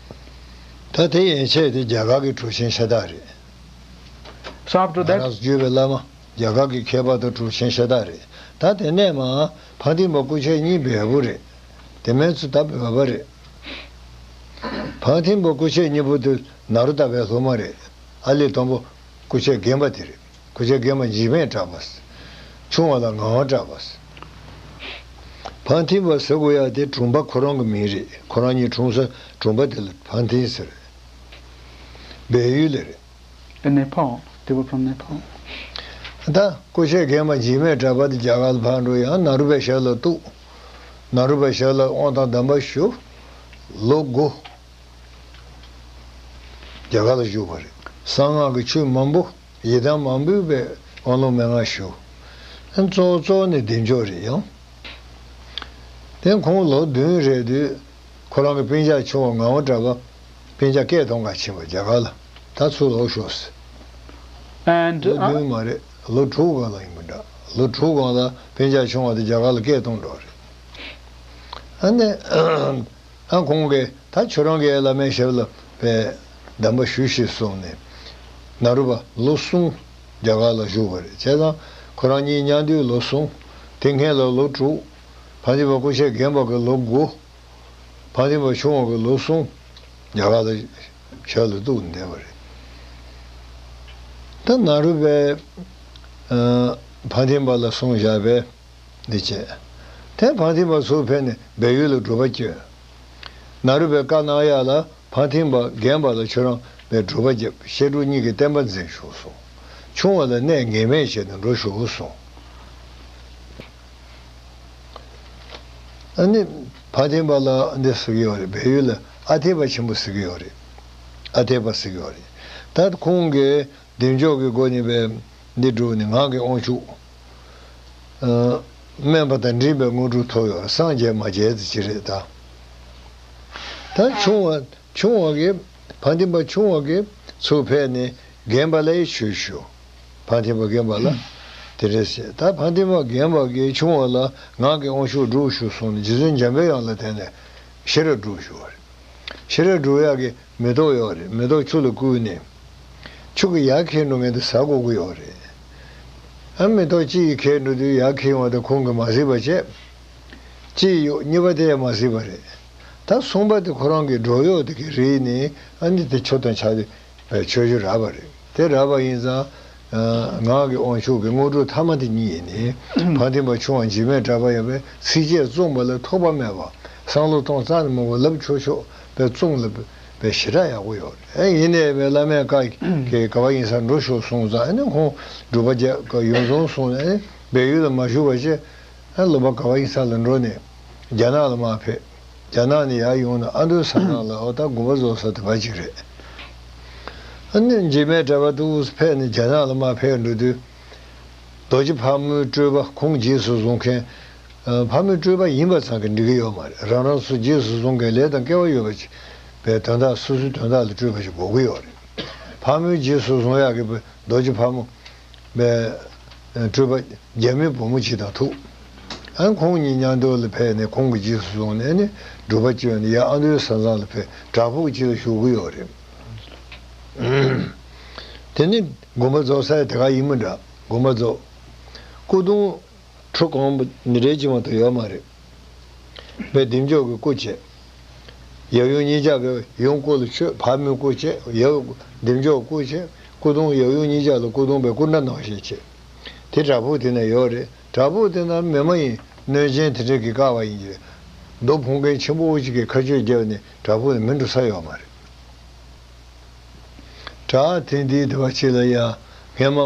ད་དེ་ཡན་ཆད་དེ་རྒྱ་གར་གྱི་གྲུབ་ཆེན་ཤ་སྟག་རེད། So after ང་that, རང་ཚོ་བརྒྱུད་པའི་བླ་མ་རྒྱ་གར་གྱི་མཁས་པ་དང་གྲུབ་ཆེན་ཤ་སྟག་རེད། ད་དེ་ནས་མ་ཕ་ཐིམ་པ་སྐུ་མཆེད་གཉིས་བལ་པོ་རེད། དེ་མིན་ཚོ་ད་བོད་པ་རེད། ཕ་ཐིམ་པ་སྐུ་མཆེད་གཉིས་པོ་དེ་ནཱ་རོ་ཏ་པའི་སློབ་མ་རེད། ཨ་ལས་དང་པོ་སྐུ་མཆེད་རྒན་པ་དེ་རེད། སྐུ་མཆེད་རྒན་པ་འཇིགས་མེད་གྲགས་པ། ཆུང་བ་ལ་ངག་དབང་གྲགས་པ། ཕ་ཐིམ་པ་ཟེར་དགོས་ཡ་དེ་གྲོང་པ་ཁོ་རང་གི་མིང་རེད། ཁོ་རང་གཉིས་གྲོངས་ས་གྲོང་པ་དེ་ལ་ཕ་ཐིམ་ཟེར། བལ་ཡུལ་ལ་རེད། In Nepal. They were from Nepal. ད་སྐུ་མཆེད་རྒན་པ་འཇིགས་མེད་གྲགས་པ་དེ་རྒྱ་གར་ལ་ཕར་འགྲོ་ཡང་ནཱ་རོ་པའི་ཞབས་ལ་གཏུགས། ནཱ་རོ་པའི་ཞབས་ལ་དབང་དང་སྡོམ་པ་ཞུ། ལོ་དགུ་རྒྱ་གར་ལ་བཞུགས་པ་རེད། གསང་སྔགས་ཀྱི་ཆོས་མང་པོ། ཡི་དམ་མང་པོས་པའི་དབང་ལུང་མན་ངག་ཞུ། གཙོ་བོ་གཙོ་བོ་ནི་བདེ་མཆོག་རེད་ཡང་། དེ་ཁོང་ལོ་བདུན་རེད་དུས་ཁོ་རང་གི་སྤུན་ཀྱག་ཆུང་བ་ངག་དབང་གྲགས་པ་སྤུན་ཀྱག་སྐད་གཏོང་ག་ཕྱིན་པ་རྒྱ་གར་ལ། ད་ཚུར་ལོག་ཤོག་ཟེར། And ལོ་uh, བདུན་མ་རེད། ལོ་དྲུག་སྒང་ལ་ཡིན་པ་འདྲ། ལོ་དྲུག་སྒང་ལ་སྤུན་ཀྱག་ཆུང་བ་དེ་རྒྱ་གར་ལ་སྐད་གཏོང་འགྲོ་རེད། ཨ་ནི། ཨ་ཁོང་གིས་ད་ཁྱོད་རང་གིས་བླ་མའི་ཞབས་ལ་པའི་གདམས་པ་ཞུས་ཤིག་གསུངས་ནས། ནཱ་རོ་པ་ལོ་གསུམ་རྒྱ་གར་ལ་བཞུགས་པ་རེད། བྱས་ཙང་ཁོ་རང་གཉིས་མཉམ་དུས་ལོ་གསུམ། དེ་སྔོན་ལ་ལོ་དྲུག། ཕ་ཐིམ་པ་སྐུ་མཆེད་རྒན་པ་གི་ལོ་དགུ། ཕ་ཐིམ་པ་ཆུང་བ་གི་ལོ་གསུམ། རྒྱ་གར་ལ་ཞབས་ལ་གཏུགས་བསྡད་པ་རེད། ད་ནཱ་རོ་པས་ཕ་ཐིམ་པ་ལ་གསུངས་བཞག་པས། འདི་བྱས། དེ་ཕ་ཐིམ་པ་ཚུར་ཕེབས་ནས་བལ་ཡུལ་ལ་སྒྲུབ་པ་བསྐྱོན། ནཱ་རོ་པས་བཀའ་གནང་ཡག་ལ་ཕ་ཐིམ་པ་རྒན་པ་ལ་ཁྱོད་རང་པའི་སྒྲུབ་པ་རྒྱབ། བཤད་སྒྲུབ་གཉིས་ཀྱི་བསྟན་པ་འཛིན་ཤོག་གསུངས། ཆུང་བ་ལ་གནས་ངེས་མེད་བྱས་ནས་འགྲོ་ཤོག་གསུངས། ཨ་ནི་ཕ་ཐིམ་པ་ལ་འདི་ཟེར་གྱི་ཡོད་རེད། བལ་ཡུལ་ལ་ཨ་ཐེ་པ་ཆེན་པོ་ཟེར་གྱི་ཡོད་རེད། ཨ་ཐེ་པ་ཟེར་གྱི་ཡོད་རེད། ད་ཁོང་གིས་བདེ་མཆོག་གི་སྒོ་ནས་པའི་འདི་བསྒྲུབས་ནས་ངག་གི་དབང་ཕྱུག་ཨ། སྨན་པ་དང་འདྲེས་པའི་དངོས་གྲུབ་ཐོབ་ཡོད། སངས་རྒྱས་མ་རྒྱས་དེ་ཅི་རེད་ད། ད་ཆུང་བ་ཆུང་བ་གིས་ཕ་ཐིམ་པ་ཆུང་བ་གིས་ཚུར་ཕེབས་ནས་རྒན་པ་ལ་ཡི་ཆོས་ཞུ། ཕ་ཐིམ་པ་རྒན་པ་ལ་དེ་འདྲ་བཤད། ད་ཕ་ཐིམ་པ་རྒན་པ་གིས་ཆུང་བ་ལ་ངག་གི་དབང་ཕྱུག་སྒྲུབ་ཞུ་གསུངས་ནས་རྗེ་བཙུན་འཇམ་པའི་དབྱངས་ལ་བརྟེན་ནས་ཤེས་རབ་སྒྲུབ་ཞུ་བ་རེད། ཤེས་རབ་སྒྲུབ་ཡག་གི་མེ་ཏོག་ཡོད་རེད། མེ་ཏོག་ཆུ་ལ་བསྐུས་ནས། ཆུ་གི་ཡར་འཁྱེར་འགྲོ་མཁན་དེ་ཟ་དགོས་ཀྱི་ཡོད་རེད། ཨ་མེ་ཏོག་གཅིག་གིས་འཁྱེར་འགྲོ་དུས་ཡར་འཁྱེར་ཡོང་བ་དེ་ཁོང་གིས་མ་གཟིགས་པ་བྱས། གཅིག་གཡུག་གཉིས་པ་དེ་ཡང་མ་གཟིགས་པ་རེད། ད་གསུམ་པ་དེ་ཁོ་རང་གི་སྒྲོ་གཡོགས་དེ་གིས་རིལ་ནས་ཨ་ནི་དེ་ཆུ་དང་ཆ་དེ་བའི་ཆོས་ཞུ་རག་པ་རེད། དེ་རག་པ་ཡིན་ཙང་། ངག་གི་དབང་ཕྱུག་གི་དངོས་གྲུབ་ཐ་མ་དེ་ཉིད་ཡིན་ནི། ཕ་ཐིམ་པ་ཆུང་བ་འཇིགས་མེད་གྲགས་པ་ཡང་བའི་ཚིགས་བཅད་བཙུམས་པ་ལ་ཐོགས་པ་མེད་པ། བསམ་བློ་གཏོང་རྩ་ནས་མང་པོ་ལབ་ཆོག་ཆོག་པའི་བཙུམས་ལ་བའི་ཞེ་དྲག་ཡག་པོ་ཡོད་རེད། ཡིན་ནའི་བའི་བླ་མའི་བཀའ་གི་ག་བ་ཡིན་ས་འགྲོ་ཤོག་གསུངས་ཙང་ཨ་ནི་ཁོང་སྒྲུབ་པ་རྒྱབ་ཀ་ཡོང་སོང་གསུངས་ནས་ཨ་ནི་བལ་ཡུལ་ལ་མ་བཞུགས་པ་བྱས། ཨ་ལོ་པ་ག་བ་ཡིན་ས་ལ་འགྲོ་ནས་རྒྱ་ནག་ལ་མར་ཕེབས། རྒྱ་ནག་ནས་ཡར་ཡོང་ན་ཨ་མདོའི་ས་ནང་ལ་འོ་ད་དགོངས་པ་རྫོགས་ས་དེ་བ་ཅིག་རེད། ཨ་ནི་འཇིགས་མེད་གྲགས་པ་དུ་ཕེབས་ནས་རྒྱ་ནག་ལ་མར་ཕེབས་འགྲོ་དུས། རྡོ་རྗེ་ཕག་མོའི་སྤྲུལ་པ་ཁོང་རྗེས་སུ་བཟུང་མཁན། ཕག་མོའི་སྤྲུལ་པ་ཡིན་པ་ཙམ་གྱིས་འགྲིག་གི་ཡོད་མ་རེད། རང་རང་སོ་རྗེས་སུ་བཟུང་མཁན་ལས་དང་སྐལ་བ་ཡོད་པ་ཅིག་པའི་དོན་དག་སོ་སོའི་དོན་དག་ལ་སྤྲུལ་པ་ཞིག་དགོས་ཀྱི་ཡོད་རེད། ཕག་མོའི་རྗེས་སུ་བཟུང་ཡག་གི་རྡོ་རྗེ་ཕག་མོ། པའི་སྤྲུལ་པ་རྒྱ་མིའི་བུ་མོ་ཅིག་དང་ཐུག་ཨ་ཁོང་གཉིས་མཉམ་དུ་ལ་ཕེབས་ནས་ཁོང་གི་རྗེས་སུ་བཟུང་ནས་ནི་སྒྲུབ་པ་བསྐྱོན་ནས་ཡར་ཨ་མདོའི་ས་མཚམས་ལ་ཕེབས་བྲག་ཕུག་ཅིག་ལ་བཞུགས་ཀྱི་ཡོད་རེད། དེ་ནི་དགོངས་པ་རྫོགས་ས་དེ་ག་ཡིན་མི་འདྲ། དགོངས་པ་རྫོགས། སྐུ་གདུང་ ཁྲུ་གང་འདི་འདྲའི་ཅིག་མ་གཏོགས་ཡོད་མ་རེད། བས་འདེམས་འཇོག་གི་སྐུ་བྱས། ཡབ་ཡུམ་གཉིས་ཆ་བས་ཡུམ་སྐུ་ལ་མཆོད། ཕ་མའི་སྐུ་བྱས། ཡབ་འདེམས་འཇོག་སྐུ་བྱས། སྐུ་གདུང་ཡབ་ཡུམ་གཉིས་ཆ་ལ་སྐུ་གདུང་བས་སྐུ་འདྲ་གནང་བཞིན་བྱས། དེ་བྲག་ཕུག་དེ་ན་ཡོད་རེད། བྲག་ཕུག་དེ་ན་མི་མ་ཡིན་གནོད་སྦྱིན་དེ་འདྲ་གིས་བཀག་པ་ཡིན་གྱི་རེད། མདོ་ཕུང་མཁན་ཆེན་པོ་ཅིག་གིས་མཁའ་སྤྱོད་བརྒྱབ་ནས་བྲག་ཕུག་ནས་མི་འགྲོ་ས་ཡོད་མ་རེད། བྲག་དེ་འདིའི་དེ་བ་ཅིག་ལ་ཡ་སྔས་མ་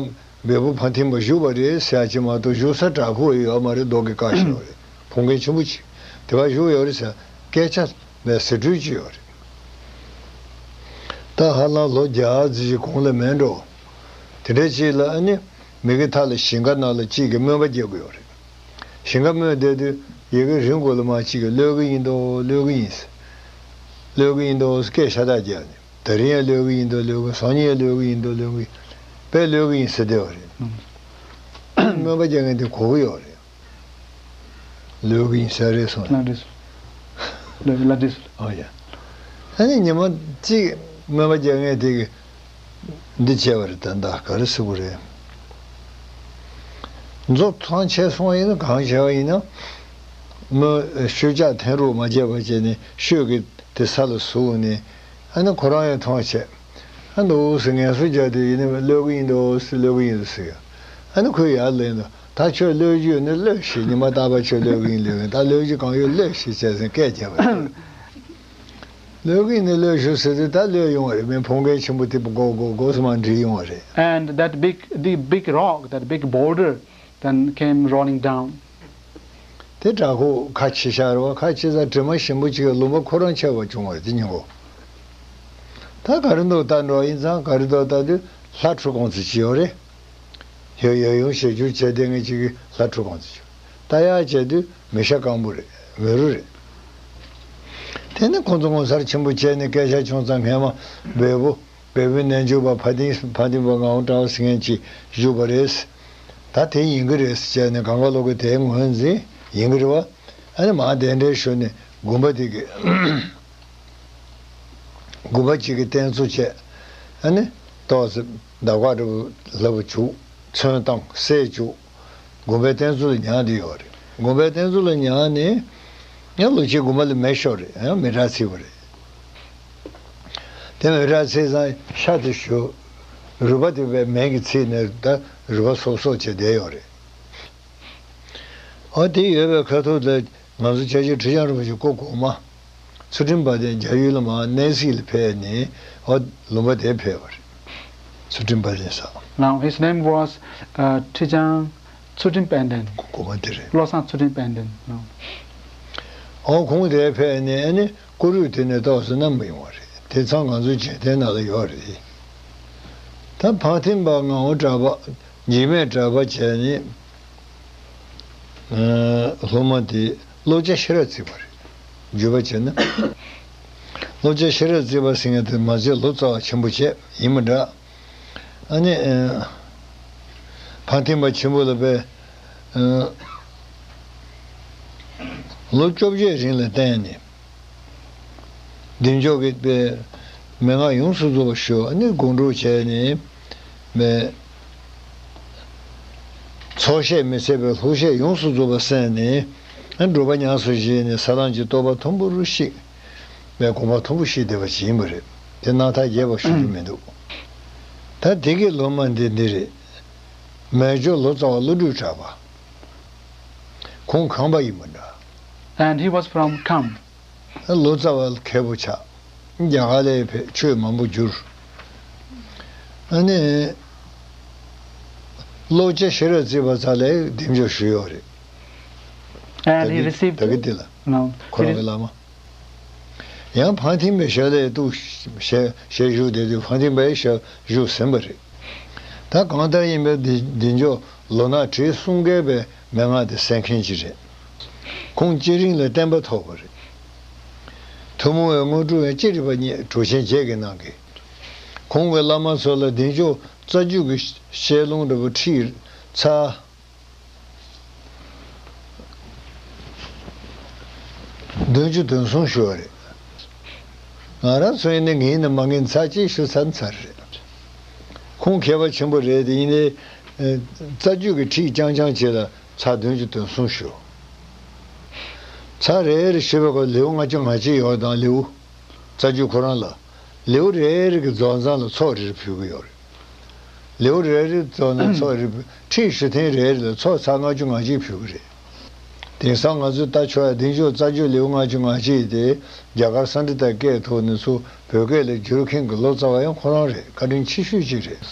འབེལ་པོ་ཕ་མཐིང་པ་བཞུགས་པ་རེད་ཟེར་ཡ་ཅིག་མ་གཏོགས་བཞུགས་ས་བྲག་ཕུག་ཡོད་མ་རེད། རྡོ་གི་ཀ་ཞིག་ཡོད་རེད། ཕུང་མཁན་ཆེན་པོ་ཅིག་དེ་བ་བཞུགས་ཡོད་རེད་ཟེར་སྐད་ཆ་མེད་ཟེར་སྒྲོས་ཅིག་ཡོད་རེད། ད་ཧ་ལམ་ལོ་བརྒྱ་ཙམ་ཞིག་གོང་ལ་མེད་འགྲོ། དེ་འདྲ་ཅིག་ལ་ཨ་ནི་མི་གི་མཐའ་ལ་ཞིང་ཁ་ནང་ལ་གཅིག་གིས་སྨོན་པ་རྒྱག་གི་ཡོད་རེད། ཞིང་ཁ་སྨོན་བསྡད་དུས་ཡི་གེ་རིང་གོ་ལ་མ་གཅིག་གིས་གློད་གི་ཡིན་དོ་གློད་གི་ཡིན། གློད་གི་ཡིན་དོ་སྐད་ཤ་སྟག་རྒྱག་ནས། ད་རིང་ཡང་གློད་གི་ཡིན་དོ་གློད་གི། སང་ཉིན་ཡང་གློད་གི་ཡིན་དོ་གློད་གི། དཔེ་གློད་གི་ཡིན་ཟེར་བསྡད་པ་རེད། སྨོན་པ་རྒྱག་མཁན་དེ་གོ་གི་ཡོད་རེད། གློད་གི་ཡིན་ཟེར་རེད་སོང་། ལ་འདྲེས་སོང་། ལ་འདྲེས་སོང་། ཨོ་ཡ། ཨ་ནི་ཉི་མ་གཅིག་སྨོན་པ་རྒྱག་མཁན་དེ་གི་འདི་བྱས་པ་རེད། ད་ད་ག་རེ་ཟེར་དགོས་རེད། མཛོ་ཐང་ཆད་སོང་ཡིན་ན་གང་བྱས་པ་ཡིན་ན། མོས་ཤུལ་བཞག་འཐེན་རོགས་མ་བྱས་པ་བྱས་ནས་ཤོད་ཀྱི་དེ་ས་ལ་ཟུག་ནས། ཨ་ནི་ཁོ་རང་ཡང་མཐོང་བྱས། ཨ་འདུག་སེ་ངལ་གསོ་རྒྱག་དུས་ཡིན་ནི་གློད་གི་ཡིན་འདུག་སེ་གློད་གི་ཡིན་འདུག་ཟེར། ཨ་ནི་ཁོས་ཡར་ལེན་འདུག་ད་ཁྱོད་གློད་རྒྱུ་ཡོད་ན་གློད་ཤིག་ཉི་མ་རྟག་པར་ཁྱོད་གློད་གི་ཡིན་གློད་གི་ཡིན། ད་གློད་རྒྱུ་གང་ཡོད་གློད་ཤིག་བྱས་ཟིན་སྐད་བརྒྱབ་པ་རེད། གློད་གི་ཡིན་ན་གློད་ཤོག་ཟེར་དུས་ད་གློད་ཡོང་བ་རེད། མི་ཕོ་རྒས་ཆེན་པོ་དེ་མགོ་མགོ་མགོ་སེ་མར་འདྲིལ་ཡོང་བ་རེད། And that big, the big rock, that big boulder, then came rolling down. དེ་བྲག་ཁུག་ཁ་ཕྱེ་ཤག་རེད་བ། ཁ་ཕྱེ་ས་དྲི་མ་ཞིམ་པོ་ཅིག་གི་ལུང་པ་ཁོ་རང་ཆགས་པ་བྱུང་བ་རེད། དེ་ཉིན་གོ། ད་ག་རེ་འདུག་ལྟ་འགྲོ་ཡིན་ཙང་། ག་རེ་འདུག་ལྟ་དུས་ལྷ་ཁྲུ་གང་ཙམ་ཅིག་ཡོད་རེད། ཡོད་ཡོད་ཡོང་ཞེ་བཅུར་བྱས་བསྡད་མཁན་ཅིག་གི་ལྷ་ཁྲུ་གང་ཙམ་ཅིག་ལྟ་ཡག་བྱས་དུས་མི་ཤ་སྐམ་པོ་རེད། མི་རུ་རེད། དེ་ནི་ཁོང་ཚོ་ངོ་མཚར་ཆེན་པོ་བྱས་ནས་སྐད་ཆ་བྱུང་ཙང་། སྔས་མ་འབེལ་པོ་འབེལ་པོའི་རྣལ་འབྱོར་པ་ཕ་མཐིང་ཕ་མཐིང་པ་ངག་དབང་གྲགས་པ་ཟེར་མཁན་ཅིག་བཞུགས་པ་རེད། ད་དེ་ཡིན་གྱི་རེད་ཟེར་བྱས་ནས་གང་ག་ལོག་གི་དེའི་ངོས་འཛིན་ཡིན་གྱི་རེད་བ། ཨ་ནི་མར་གདན་འདྲེན་ཞུས་ནས་དགོན་པ་དེ་གི་དགོན་པ་གཅིག་གི་རྟེན་གཙོ་བྱས། ཨ་ནི་ཏོག་ཙམ་འདབ་ཁ་འདྲ་པོ་ལབ་པ་བྱུག་ཚོན་བཏང་གསེར་བྱུག་དགོན་པའི་རྟེན་གཙོ་ལ་ཉར་བསྡད་ཡོད་རེད། དགོན་པའི་རྟེན་གཙོ་ལ་ཉར་ནས་ཡང་ལོ་གཅིག་དགོན་པ་ལ་མེ་ཤོར་རེད། ཡང་མེ་དྲག་ཚིག་པ་རེད། དེ་མེ་དྲག་ཚིག་ཙང་ཤ་དེ་ཞོ་རུས་པ་དེ་བས་མེ་གིས་ཚིག་ནས་ད་རུས་པ་སོབ་སོབ་བྱས་བསྡད་ཡོད་རེད། ཨ་དེ་ཡོད་པའི་ཁ་ཐུག་ལ་ང་ཚོ་ཆ་ཆེན་ཁྲི་བྱང་རིན་པོ་ཆེ་སྐུ་གོང་མ་ཚུལ་ཁྲིམས་དཔལ་ལྡན་རྒྱ་ཡུལ་ལ་མར་གནས་གཟིགས་ལ་ཕེབས་ནས། ཨ་ལུང་པ་དེར་ཕེབས་པ་རེད། ཚུལ་ཁྲིམས་དཔལ་ལྡན་ས། Now his name was, uh, Trichang Tsutim Panden. གོ་མ་དེ་རེད། བློ་བཟང་ཚུལ་ཁྲིམས་དཔལ་ལྡན། No. ཨོ་ཁོང་དེར་ཕེབས་ནས་ཨ་ནི་སྐུ་རུས་དེ་ནས་ཏོག་ཙམ་བསྣམས་པ་ཡོང་བ་རེད། དེ་ཚང་ང་ཚོའི་མཇལ་རྟེན་ནང་ལ་ཡོད་རེད། ད་ཕ་མཐིང་པ་ངག་དབང་གྲགས་པ་འཇིགས་མེད་གྲགས་པ་བྱས་ནས། ཨ་སློབ་མ་དེ་བློ་ལྕགས་ཤེས་རབ་བརྩེགས་པ་རེད། བརྗོད་པ་བྱས་ན། བློ་ལྕགས་ཤེས་རབ་བརྩེགས་པ་ཟེར་མཁན་དེ་མ་ཚད་ལོ་ཙཱ་བ་ཆེན་པོ་བྱས་ཡིན་པ་འདྲ། ཨ་ནི་ཨ་ཕ་མཐིང་པ་ཆེན་པོ་ལ་དཔེ་ཨ་ལོ་བཅོ་བརྒྱད་རིང་ལ་བསྟེན་ནས། བདེ་མཆོག་གི་དཔེ་མན་ངག་ཡོངས་སུ་རྫོགས་པ་ཞུ། ཨ་ནི་དགོངས་གྲུབ་བྱས་ནས། མེ་ཚོགས་ཤས་མི་ཚད་པའི་ལྷུག་བཤད་ཡོངས་སུ་རྫོགས་པ་གསན་ནས། ཨ་འགྲུབ་པ་ཉམས་སུ་བཞེས་ནས་ས་ལམ་གྱི་རྟོགས་པ་མཐོན་པོར་གཤེགས་པའི་གོ་འཕང་མཐོན་པོ་བཞེས་བསྡད་པ་ཞིག་ཡིན་པ་རེད། དེ་རྣམ་ཐར་རྒྱས་པ་ཞུ་རྒྱུ་མི་འདུག་ད་དེ་གི་སློབ་མ་འདི་འདི་རེད། མལ་ཇོ་ལོ་ཙཱ་བ་ཀླུ་སྒྲུབ་གྲགས་པ། ཁོང་ཁམས་པ་ཡིན་པ་འདྲ། And he was from Kham. ལོ་ཙཱ་བ་མཁས་པོ་ཆགས། རྒྱ་གར་ལ་ཕེབས། ཆོས་མང་པོ་བསྒྱུར། ཨ་ནི་བློ་ལྕགས་ཤེས་རབ་བརྩེགས་པ་ཚ་ལས་བདེ་མཆོག་ཞུས་ཡོད་རེད། And he ད་གི་received ད་གི་དེ་ལ No. ཁོ་རང་གི་བླ་མ། ཡང་ཕ་མཐིང་པའི་ཞབས་ལ་གཏུགས། ཞལ་ཞལ་བཞུགས་བསྡད་དུས་ཕ་མཐིང་པའི་ཞབས་བཞུགས་ཟིན་པ་རེད། ད་གང་ལྟར་ཡིན་པའི་བདེ་བདེ་མཆོག་ལོ་ན་བགྲེས་གསུམ་ཀའི་བའི་མན་ངག་དེ་གསན་མཁན་ཅིག་རེད། ཁོང་སྐྱེ་རིང་ལ་བསྟན་པ་ཐོབ་པ་རེད། ཐུན་མོང་བའི་དངོས་གྲུབ་ཡང་ཅི་རིགས་པ་བརྙེས། གྲུབ་ཆེན་བརྒྱད་ཀྱིས་གནང་གི། ཁོང་གི་བླ་མ་ཚོ་ལ་བདེ་མཆོག་རྩ་རྒྱུད་ཀྱི་བཤད་ལུང་འདྲ་པོ་ཁྲིད་ཚར། བདུན་ཅུ་དོན་གསུམ་ཞུ་བ་རེད། ང་རང་ཚོ་ཡིན་ནའི་ངེས་ནས་མ་ངེས་ཚར་གཅིག་ཞུ་ཚར་ཚར་རེད། ཁོང་མཁས་པ་ཆེན་པོ་རེད་དེ། ཡིན་ནའི་ཨ་རྩ་རྒྱུད་ཀྱི་ཁྲིད་རྐྱང་རྐྱང་བྱས་ལ་ ཚར་བདུན་ཅུ་དོན་གསུམ་ཞུ། ཚར་རེ་རེ་ཞུ་བའི་སྐབས་ལེའུ་ལྔ་བཅུ་ང་གཅིག་ཡོད་དང་ལེའུ། རྩ་རྒྱུད་ཁོ་རང་ལ། ལེའུ་རེ་རེ་གི་རྫོགས་མཚམས་ལ་ཚོགས་རེ་རེ་ཕུལ་གྱི་ཡོད་རེད། ལེའུ་རེ་རེ་རྫོགས་མཚམས་ཚོགས་རེ་རེ་ཕུལ། ཁྲིད་ཞུ་ཐེངས་རེ་རེ་ལ་ཚོགས་ཚར་ལྔ་བཅུ་ང་གཅིག་ཕུལ་གྱི་རེད། དེང་སང་ང་ཚོས་ལྟ་ཆོག་ཡ་བདེ་མཆོག་རྩ་རྒྱུད་ལེའུ་ལྔ་བཅུ་ང་གཅིག་དེ་རྒྱ་གར་སཾ་སྐྲྀ་ཏའི་སྐད་ཐོག་ནས་ཚུར་བོད་སྐད་ལ་བསྒྱུར་མཁན་གྱི་ལོ་ཙཱ་བ་ཡང་ཁོ་རང་རེད། བཀའ་དྲིན་ཆེ་ཤོས་ཅིག་རེད།